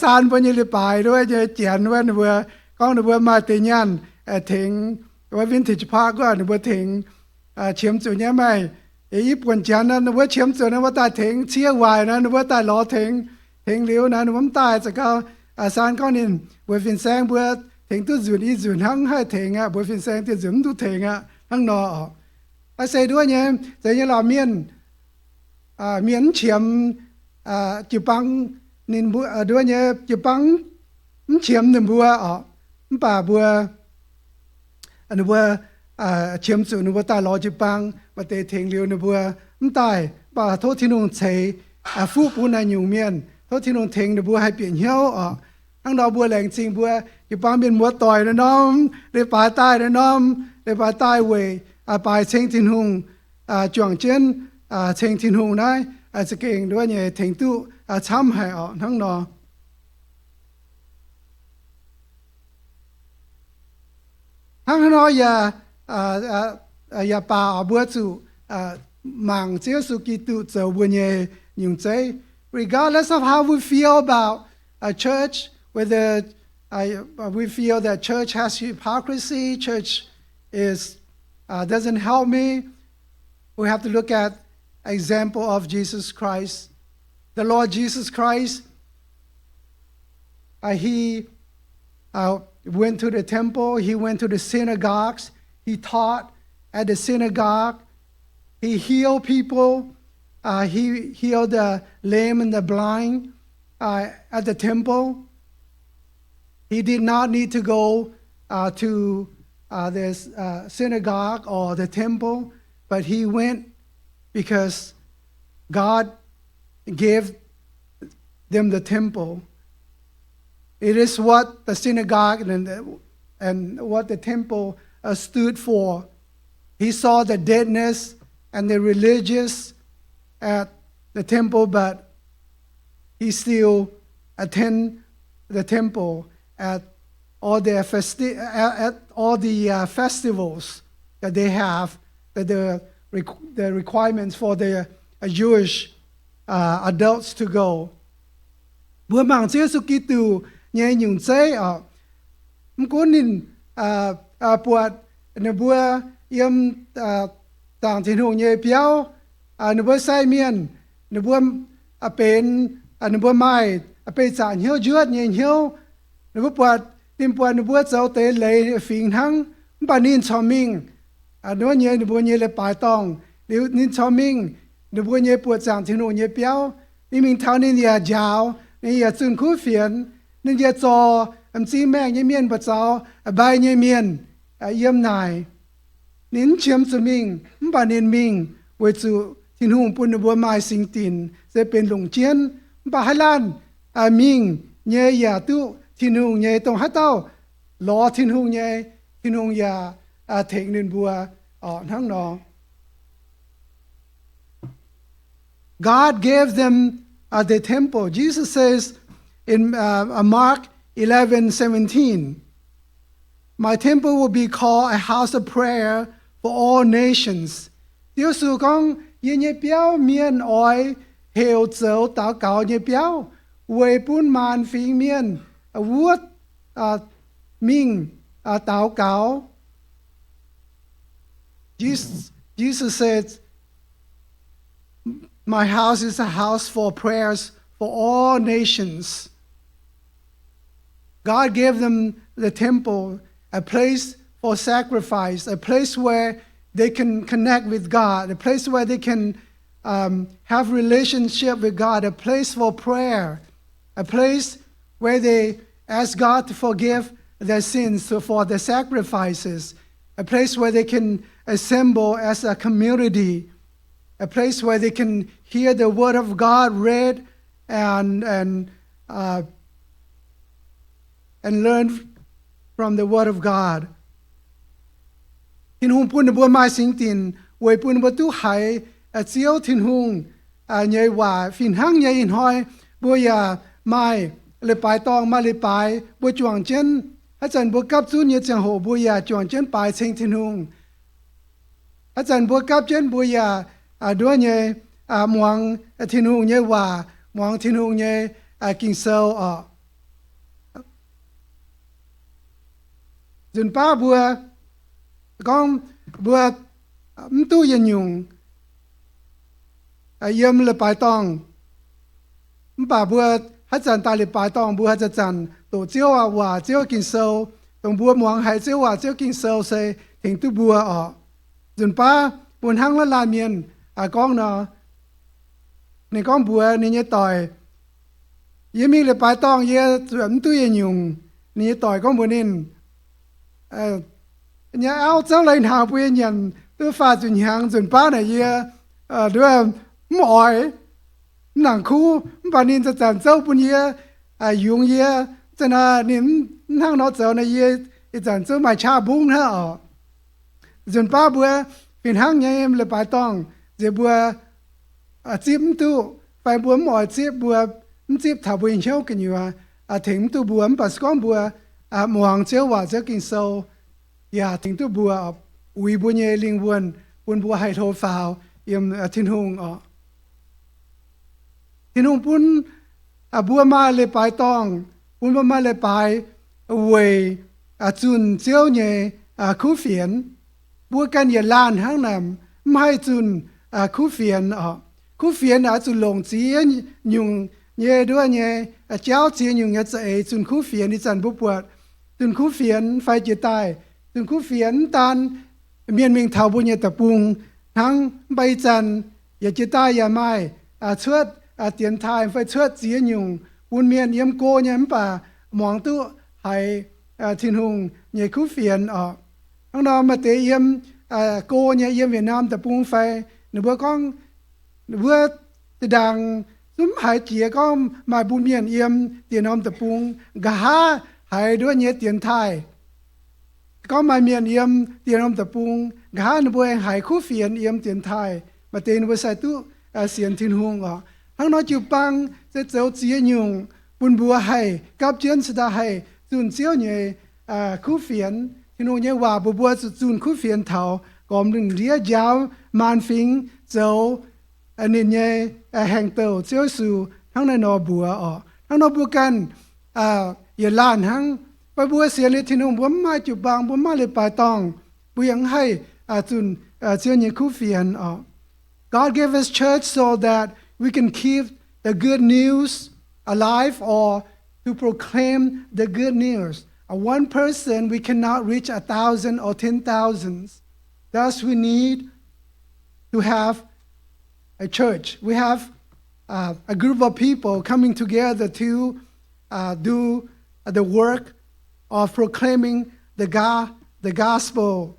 saan mbuo nyei leiz-baaix nduov nyei Janx wuov, ninh mbuo gorngv ninh mbuo maaih deix nyaanh tengx wuov vintage park wuov, ninh mbuo tengx qiemx zuqc nyei. Maaih i buonc Janx ninh mbuo qiemx zuqc ninh mbuo daaih tengx cie waaic nor, ninh mbuo daaih lorz tengx. Tengx liuz naaic ninh mbuo mv daaih, za'gau saan gorngv ninh mbuox fin-saeng mbuo tengx duqv nzunc i nzunc hnangv haih tengx aqv, mbuox fin-saeng dieh nzunc mv duqv tengx aqv. Hnangv nor oc. Aa, se nduov nyei, zeiz nyei lorqc, mienh, mienh mv qiemx jiu-baang, ninh mbuo nduov nyei jiu-baang mv qiemx ninh mbuo oc. Mv baac mbuo, ninh mbuo qiemx zuqc ninh mbuo daaih lorz jiu-baang, maaih deix tengx liuz ninh mbuo mv daaih. Mv baac tov Tin-Hungh ceix fuqv bun naaiv nyungc mienh. Tov Tin-Hungh tengx ninh mbuo haih bieqc hnyouv oc. Hnangv nor mbuo laengz zingh mbuo jiu-baang mienh muoz-doic naaiv norm, leiz-baaix daaih naaiv norm, leiz-baaix daaih weic baaix ceng Tin-Hungh, juangc jienv ceng Tin-Hungh naaiv, za'gengh nduov nyei tengx duqv camv haic orqc hnangv nor. Hnangv haaix nor yaac, yaac baac mbuo zuqc mangc Ziouv Yesu Giduc zoux mbuo nyei nyungc zeiv. Regardless of how we feel about a church, whether, uh, we feel that church has hypocrisy, church is, uh, doesn't help me, we have to look at example of Jesus Christ. The Lord Jesus Christ, uh, he, uh, went to the temple, he went to the synagogues, he taught at the synagogue, he healed people, uh, he healed the lame and the blind, uh, at the temple. He did not need to go, uh, to, uh, this, uh, synagogue or the temple, but he went because God gave them the temple. It is what the synagogue and, and what the temple, uh, stood for. He saw the deadness and the religious at the temple, but he still attend the temple at all their festi-, at, at all the, uh, festivals that they have, that the requ-, the requirements for the, uh, Jewish, uh, adults to go. Mbuo mangc Ziouv Yesu Giduc nyei nyungc zeiv oc. Mv gunv ninh, uh, uh, buatc ninh mbuo yiem, uh, zaangc Tin-Hungh nyei biauv, uh, ninh mbuo sai mienh, ninh mbuo, uh, benx, uh, ninh mbuo maaih, uh, beih zaqc hnyouv njuotv nyei hnyouv. Ninh mbuo buatc, ninh buatc ninh mbuo zoux deix leiz fingx hnangv, mv baac ninh corc mingh, uh, nduov nyei ninh mbuo nyei leiz-baaix dorngh. Liuz ninh corc mingh ninh mbuo nyei buoqc zaangc Tin-Hungh nyei biauv. Ninh mingh taux ninh yaac njaaux, ninh yaac zunh kuv fienx, ninh yaac zorc m'zing maengh nyei mienh, mba'zaux mbai nyei mienh, uh, yiem naaic. Ninh mv qiemx zuqc mingh, mv baac ninh mingh weic zuqc Tin-Hungh bun ninh mbuo maaih singx dinc se benx longc jienv. Mv baac haaix laanh, uh, mingh nyei yaac duqv Tin-Hungh nyei, dongh haaix dauh lorz Tin-Hungh nyei, Tin-Hungh yaac, uh, tengx ninh mbuo oc hnangv nor. God gave them, uh, the temple. Jesus says in, uh, uh, Mark eleven seventeen, "My temple will be called a house of prayer for all nations." Ziouv Yesu gorngv, "Yie nyei biauv mienh oix heuc zoux daux gaux nyei biauv, weic bun maanc fingx mienh wuov, uh, mingh, uh, daux gaux." Jesus, Jesus said, "My house is a house for prayers for all nations." God gave them the temple, a place for sacrifice, a place where they can connect with God, a place where they can, um, have relationship with God, a place for prayer, a place where they ask God to forgive their sins, so for the sacrifices, a place where they can assemble as a community, a place where they can hear the word of God read and, and, uh, and learn from the word of God. Tin-Hungh bun ninh mbuo maaih singx dinc weic bun ninh mbuo duqv haiz, uh, Ziouv Tin-Hungh, uh, nyei waac. Fih hnangv nyei ih hnoi mbuo yaac maaih leiz-baaix dorngh, maaih leiz-baaix mbuo juangc jienv. Haaix zanc mbuo gapv zunv nyei ziangh hoc mbuo yaac juangc jienv baaix ceng Tin-Hungh. Haaix zanc mbuo gapv jienv mbuo yaac, uh, nduov nyei, uh, muangx Tin-Hungh nyei waac, muangx Tin-Hungh nyei, uh, Ging-Sou oc. Nzunc baav mbuo gorngv mbuo mv duqv yietc nyungc, uh, yiem leiz-baaix dorngh. Mv baac mbuo haaix zanc daaih leiz-baaix dorngh mbuo haaix zanc-zanc doqc Ziouv waac, Ziouv Ging-Sou, dongh mbuo muangx haiz Ziouv waac, Ziouv Ging-Sou se tengx duqv mbuo oc. Nzunc baav mbuo hnangv naaiv laanh mienh, uh, gorngv nor, ninh gorngv mbuox ninh nyei doic, "Yie mingh leiz-baaix dorngh yie zuqc mv duqv yietc nyungc." Ninh nyei doic gorngv mbuox ninh, nyei auv zouv lai hnaangx bun yie nyanc duqv faah ziepc hnyangx nzunc baav naaic yie, uh, nduov mv oix, mv nangc kuv, mv baac ninh zanc-zanc zouv bun yie, uh, yungz yie. Zanc naaiv ninh mv hnangv nor zoux naaic yie ih zanc zouv maaih qaqv mbungv hnangv oc. Nzunc baav mbuo fih hnangv nyei yiem leiz-baaix dorngh, nziex mbuo zipv mv duqv, fai mbuo mv oix zipv, mbuo mv zipv taux mbuo nyei hnyouv gu'nyuoz, tengx mv duqv mbuo. Mv baac se gorngv mbuo muangx Ziouv waac, Ziouv Ging-Sou, yaac tengx duqv mbuo uix mbuo nyei lingh wuonh, bun mbuo haih hlo faaux yiem Tin-Hungh oc. Tin-Hungh bun mbuo maaih leiz-baaix dorngh, bun mbuo maaih leiz-baaix weic zunh Ziouv nyei kuv fienx. Mbuo ganh yietc laanh hnangv naaic mv haih zunh kuv fienx oc. Kuv fienx oix zuqc longc ziex nyungc nyei nduov nyei, jauv ziex nyungc nyei za'eix zunh kuv fienx. Ih zanc mbuo buatc zunh kuv fienx fai jiex daaih zunh kuv fienx mv daan mienh mingh taux mbuo nyei deic-bung hnangv, mv baac ih zanc yaac jiex daaih yaac maaih cuotv dienx taaih fai cuotv ziex nyungc bun mienh yiem go nyei mv baac muangx duqv haiz Tin-Hungh nyei kuv fienx oc. Hnangv nor maaih deix yiem go nyei yiem Yietc Naamh Deic-Bung fai ninh mbuo gorngv, ninh mbuo zinh ndaangc zungv mv haiz jiex gorngv maaih mbuo mienh yiem Dieh Norm Deic-Bung. Nqa'haav haiz nduov nyei dienx taaih, gorngv maaih mienh yiem Dieh Norm Deic-Bung, nqa'haav ninh mbuo aengx haiz kuv fienx yiem dienx taaih. Maaih deix ninh mbuo sai duqv sienx Tin-Hungh oc. Hnangv nor jiu-baang se zoux ziex nyungc bun mbuo haih gapv jienv cingx daaih haih zunh Ziouv nyei kuv fienx. Tin-Hungh nyei waac mbuox mbuo zuqc zunh kuv fienx taux gormx lungh ndiev njaaux maanc fingx zoux ninh nyei haengh douh. Ziouv Yesu hnangv naaiv nor mbuox oc. Hnangv nor mbuo ganh yietc laanh hnangv, fai mbuo sienx liuz Tin-Hungh mbuo mv maaih jiu-baang, mbuo mv maaih leiz-baaix dorngh, mbuo yaac mv haih zunh Ziouv nyei kuv fienx oc. God gave us church so that we can keep the good news alive or to proclaim the good news. A one person, we cannot reach a thousand or ten thousands. Thus, we need to have a church. We have uh, a group of people coming together to uh, do the work of proclaiming the, go- the gospel.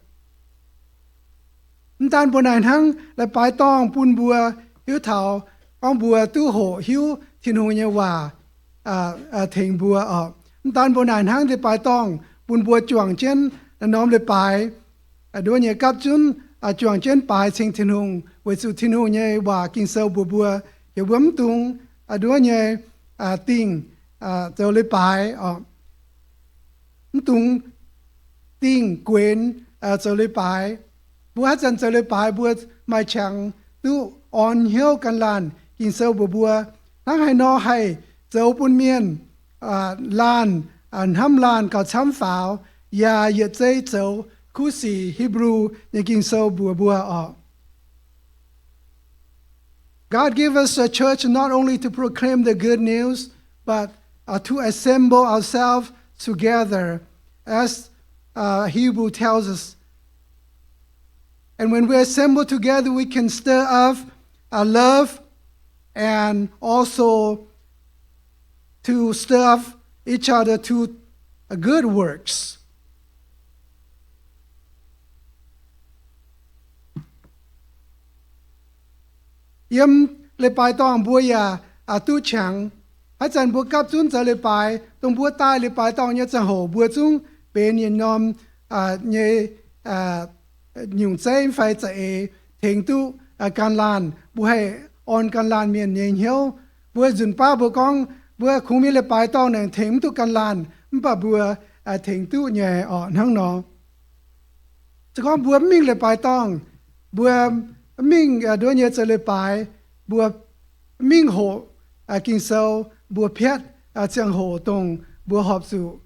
Mv daan mbuo naaic hnangv, leiz-baaix dorngh bun mbuo hiuv taux gorngv mbuo duqv hoqc hiuv Tin-Hungh nyei waac tengx mbuo oc. Mv daan mbuo naaic hnangv, leiz-baaix dorngh bun mbuo juangc jienv norm leiz-baaix nduov nyei gapv zunv juangc jienv baaix ceng Tin-Hungh, weic zuqc Tin-Hungh nyei waac Ging-Sou mbuox mbuo, heuc mbuo mv dungx nduov nyei dingh zoux leiz-baaix oc. Mv dungx dingh guenx zoux leiz-baaix. Mbuo haaix zanc zoux leiz-baaix mbuo maaih qangx duqv orn hnyouv gan laanh. Ging-Sou mbuox mbuo hnangv haaix nor haih zoux bun mienh laanh hnamv laanh gauh camv faaux, yaac yietc zei zoux kuv sic. Hipv^lu nyei Ging-Sou mbuox mbuo oc. God gave us a church not only to proclaim the good news, but uh, to assemble ourselves together, as uh, Hebrew tells us. And when we assemble together, we can stir up our love and also to stir up each other to uh, good works. Yiem leiz-baaix dorngh mbuo yaac duqv qangx. Haaix zanc mbuo gapv zunv zoux leiz-baaix, dongh mbuo daaih leiz-baaix dorngh nyei ziangh hoc mbuo zungv benx yietc norm nyei nyungc zeiv fai za'eix tengx duqv gan laanh. Mbuo haih orn gan laanh mienh nyei hnyouv. Mbuo nzunc baav mbuo gorngv mbuo kungx mingh leiz-baaix dorngh naaic tengx mv duqv gan laanh, mv baac mbuo tengx duqv nyei oc. Hnangv nor, se gorngv mbuo mv mingh leiz-baaix dorngh, mbuo mv mingh nduov nyei zoux leiz-baaix, mbuo mv mingh hoqc Ging-Sou, mbuo piatv ziangh hoc dongh mbuo horpc zuqc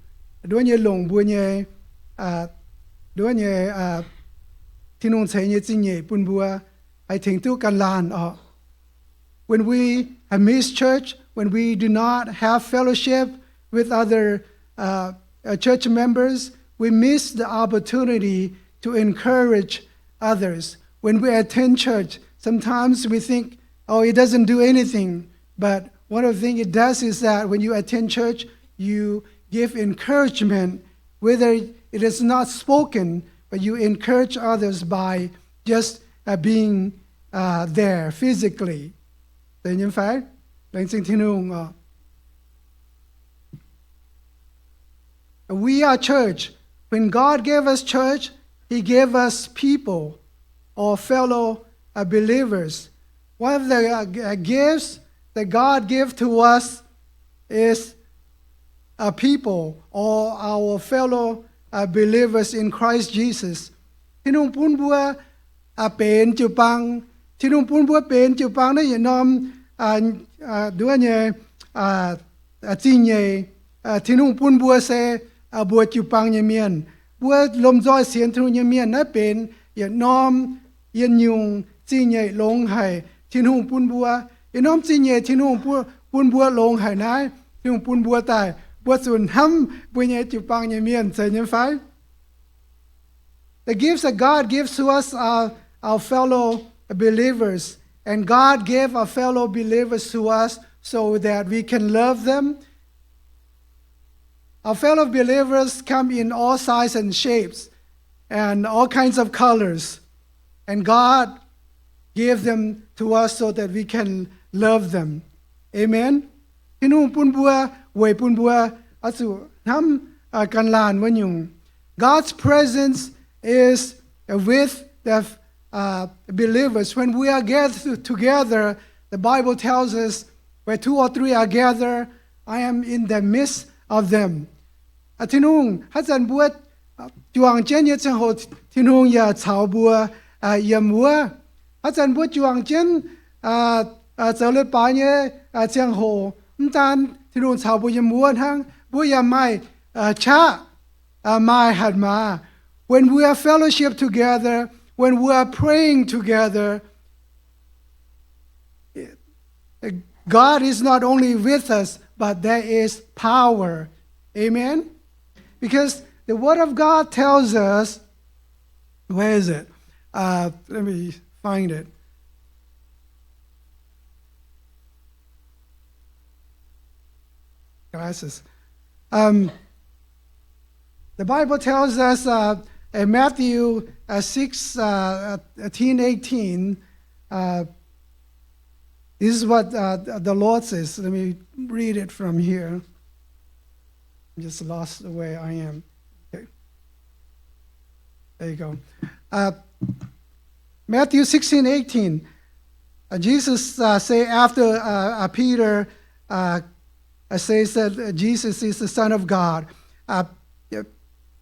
nduov nyei longc mbuo nyei nduov nyei Tin-Hungh ceix nyei zingh nyeic bun mbuo haih tengx duqv gan laanh oc. When we uh, miss church, when we do not have fellowship with other uh, uh, church members, we miss the opportunity to encourage others. When we attend church, sometimes we think, oh, it doesn't do anything. But one of the things it does is that when you attend church, you give encouragement, whether it is not spoken, but you encourage others by just uh, being uh, there physically. 对，你们 phải. Laengz zingh Tin-Hungh oc. We are church. When God gave us church, He gave us people or fellow uh, believers. One of the uh, uh, gifts that God gave to us is a people or our fellow uh, believers in Christ Jesus. Tin-Hungh bun mbuo uh, benx jiu-baang. Tin-Hungh bun mbuo benx jiu-baang naaiv yietc norm uh, uh, nduov nyei uh, uh, zingh nyeic. Uh, Tin-Hungh bun mbuo se uh, mbuo jiu-baang nyei mienh. Mbuo lomh nzoih sienx Tin-Hungh nyei mienh naaiv benx yietc norm yietc nyungc zingh nyeic longx haic Tin-Hungh bun mbuo. Yietc norm zingh nyeic Tin-Hungh bun, bun mbuo longx haic naaiv, Tin-Hungh bun mbuo daaih, mbuo zuqc hnamv mbuo nyei jiu-baang nyei mienh, zeiz nyei fai? The gifts that God gives to us are our fellow believers, and God gave our fellow believers to us so that we can love them. Our fellow believers come in all sizes and shapes and all kinds of colors, and God gave them to us so that we can love them. Amen. Tin-Hungh bun mbuo, weic bun mbuo oix zuqc hnamv uh, gan laanh wuov nyungc. God's presence is uh, with the uh, believers. When we are gathered together, the Bible tells us, where two or three are gathered, I am in the midst of them. Tin-Hungh, haaix zanc mbuo juangc jienv nyei ziangh hoc, Tin-Hungh yaac caux mbuo yiem wuov. Haaix zanc mbuo juangc jienv zoux leiz-baaix nyei ziangh hoc, mv daan Tin-Hungh caux mbuo yiem wuov hnangv, mbuo yaac maaih qaqv, maaih hatc maaz. When we are fellowship together, when we are praying together, God is not only with us, but there is power. Amen? Because the Word of God tells us, where is it? Uh, let me find it. Glasses. Um, the Bible tells us uh, in Matthew uh, six, uh, eighteen, eighteen, uh, this is what uh, the Lord says. Let me read it from here. I just lost where I am. Okay. There you go. Uh, Matthew sixteen eighteen. Uh, Jesus uh, say after uh, uh, Peter uh, uh, says that uh, Jesus is the Son of God. Uh,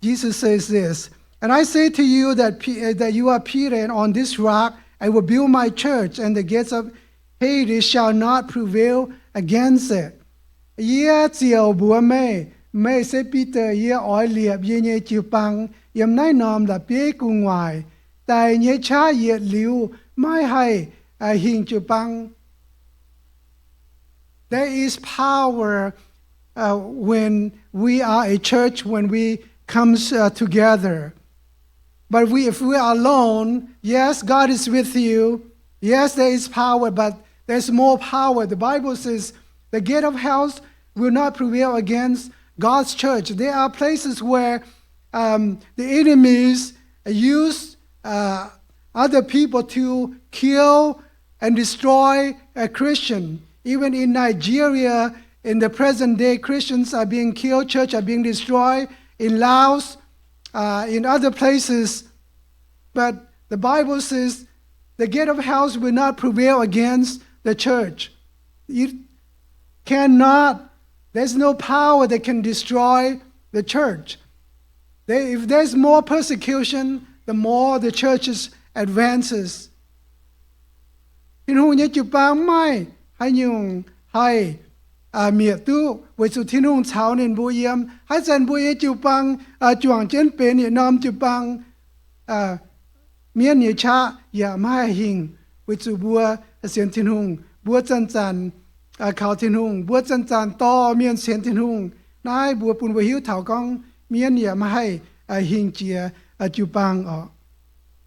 Jesus says this, and I say to you that, P- uh, that you are Peter, and on this rock I will build my church, and the gates of Hades shall not prevail against it. Yie ziouc mbuox meih, meih se Bide. Yie oix liepc yie nyei jiu-baang yiem naaiv norm la'bieiv gu'nguaaic. Daic nyei qaqv yietc liuz maiv haih hingh jiu-baang. There is power uh, when we are a church, when we come uh, together. But we, if we are alone, yes, God is with you. Yes, there is power, but there's more power. The Bible says the gate of hell will not prevail against God's church. There are places where um, the enemies use uh, other people to kill and destroy a Christian. Even in Nigeria, in the present day, Christians are being killed, church are being destroyed in Laos, uh, in other places. But the Bible says the gate of hell will not prevail against the church. It cannot, there's no power that can destroy the church. There, if there's more persecution, the more the church advances. Tin-Hungh nyei jiu-baang maiv maaih haaix nyungc haih mietc duqv, weic zuqc Tin-Hungh caux ninh mbuo yiem. Haaix zanc mbuo nyei jiu-baang juangc jienv benx yietc norm jiu-baang, mienv nyei qaqv yaac maiv haih hingh, weic zuqc mbuo sienx Tin-Hungh, mbuo zanc-zanc kaux Tin-Hungh, mbuo zanc-zanc dorh mienh sienx Tin-Hungh. Naaiv mbuo bun mbuo hiuv taux gorngv mienv yaac maiv haih hingh jiex jiu-baang oc.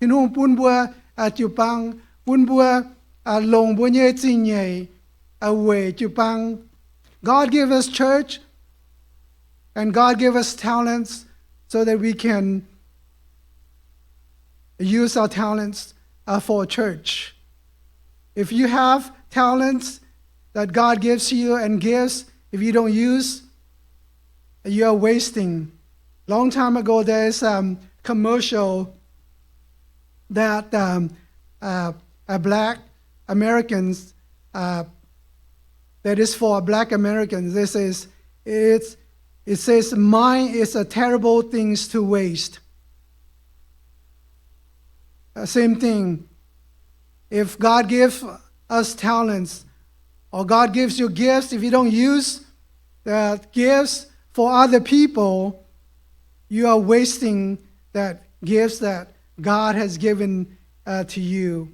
Tin-Hungh bun mbuo jiu-baang, bun mbuo longc mbuo nyei zingh nyeic weic jiu-baang. God give us church, and God give us talents so that we can use our talents uh, for church. If you have talents that God gives you and gifts, if you don't use, you are wasting. Long time ago, there is a um, commercial that um, uh, a black Americans uh, that is for a black American. This is it's it says mine is a terrible things to waste. Uh, same thing. If God gives us talents, or God gives you gifts, if you don't use the gifts for other people, you are wasting that gifts that God has given uh, to you.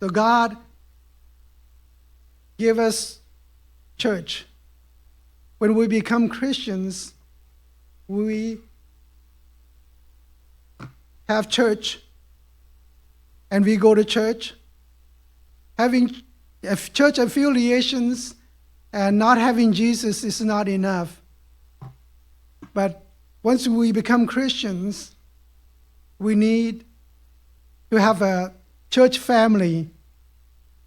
So God give us church. When we become Christians, we have church and we go to church. Having church affiliations and not having Jesus is not enough. But once we become Christians, we need to have a church family.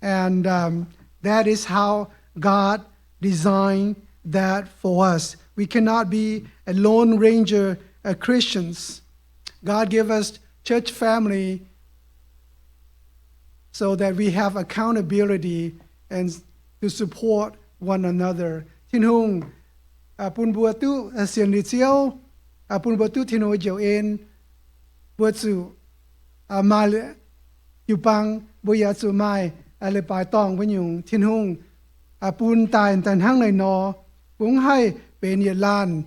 And um, that is how God designed that for us. We cannot be a lone ranger uh, Christians. God gave us church family so that we have accountability and to support one another. Tin-Hungh bun mbuo duqv sienx liuz Ziouv, bun mbuo duqv Tin-Hungh njoux en, mbuo zuqc maaih jiu-baang, mbuo yaac zuqc maaih leiz-baaix dorngh wuov nyungc. Tin-Hungh bun daaih daaih hnangv naaiv nor, mbuo mv haih benx yietc laanh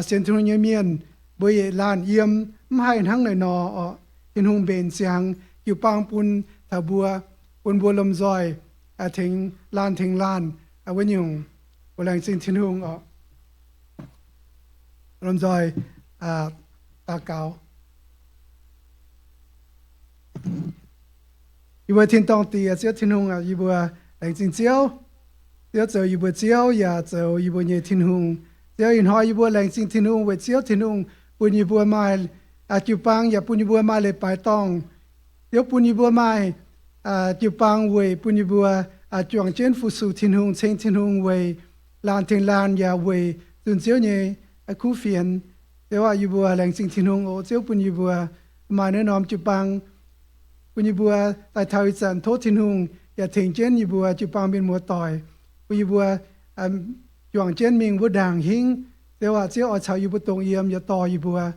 sienx Tin-Hungh nyei mienh, mbuo yietc laanh yiem, mv haih hnangv naaiv nor oc. Tin-Hungh mbenc ziangx jiu-baang bun taux mbuo, bun mbuo lomh nzoih tengx laanh tengx laanh wuov nyungc. Mbuo laengz zingh Tin-Hungh oc. Lomh nzoih daux gaux. Yie mbuo tin-dorngh Diex, Ziouv Tin-Hungh aac, yie mbuo laengz zingh Ziouv. Ziouv zoux yie mbuo Ziouv yaac zoux yie mbuo nyei Tin-Hungh. Ziouv, ih hnoi yie mbuo laengz zingh Tin-Hungh weic Ziouv Tin-Hungh bun yie mbuo maaih jiu-baang yaac bun yie mbuo maaih leiz-baaix dorngh. Ziouv bun yie mbuo maaih jiu-baang weic bun yie mbuo juangc jienv fu-sux Tin-Hungh, ceng Tin-Hungh weic laanh tengx laanh yaac weic zunh Ziouv nyei kuv fienx. Ziouv aac, yie mbuo laengz zingh Tin-Hungh oc. Ziouv bun yie mbuo maaih naaiv norm jiu-baang, bun yie mbuo daaih taux ih zanc tov Tin-Hungh yaac tengx jienv yie mbuo jiu-baang mienh muoz-doic, bun yie mbuo juangc jienv mingh wuov ndaangc hingv. Ziouv aac, Ziouv oix caux yie mbuo dongh yiem yaac dorh yie mbuo.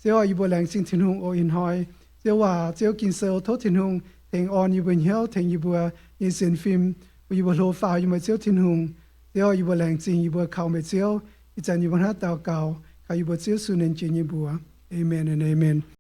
Ziouv aac, yie mbuo laengz zingh Tin-Hungh oc. Ih hnoi Ziouv waac, Ziouv Ging-Sou, tov Tin-Hungh tengx orn yie mbuo hnyouv, tengx yie mbuo nyei sienx fim, bun yie mbuo hlo faaux yiem meih Ziouv Tin-Hungh. Ziouv aac, yie mbuo laengz zingh, yie mbuo kaux meih Ziouv. Ih zanc yie mbuo hnangv daux gaux kaux yie mbuo Ziouv Yesu nyei nza'hmien yie mbuo. Aamen, aamen.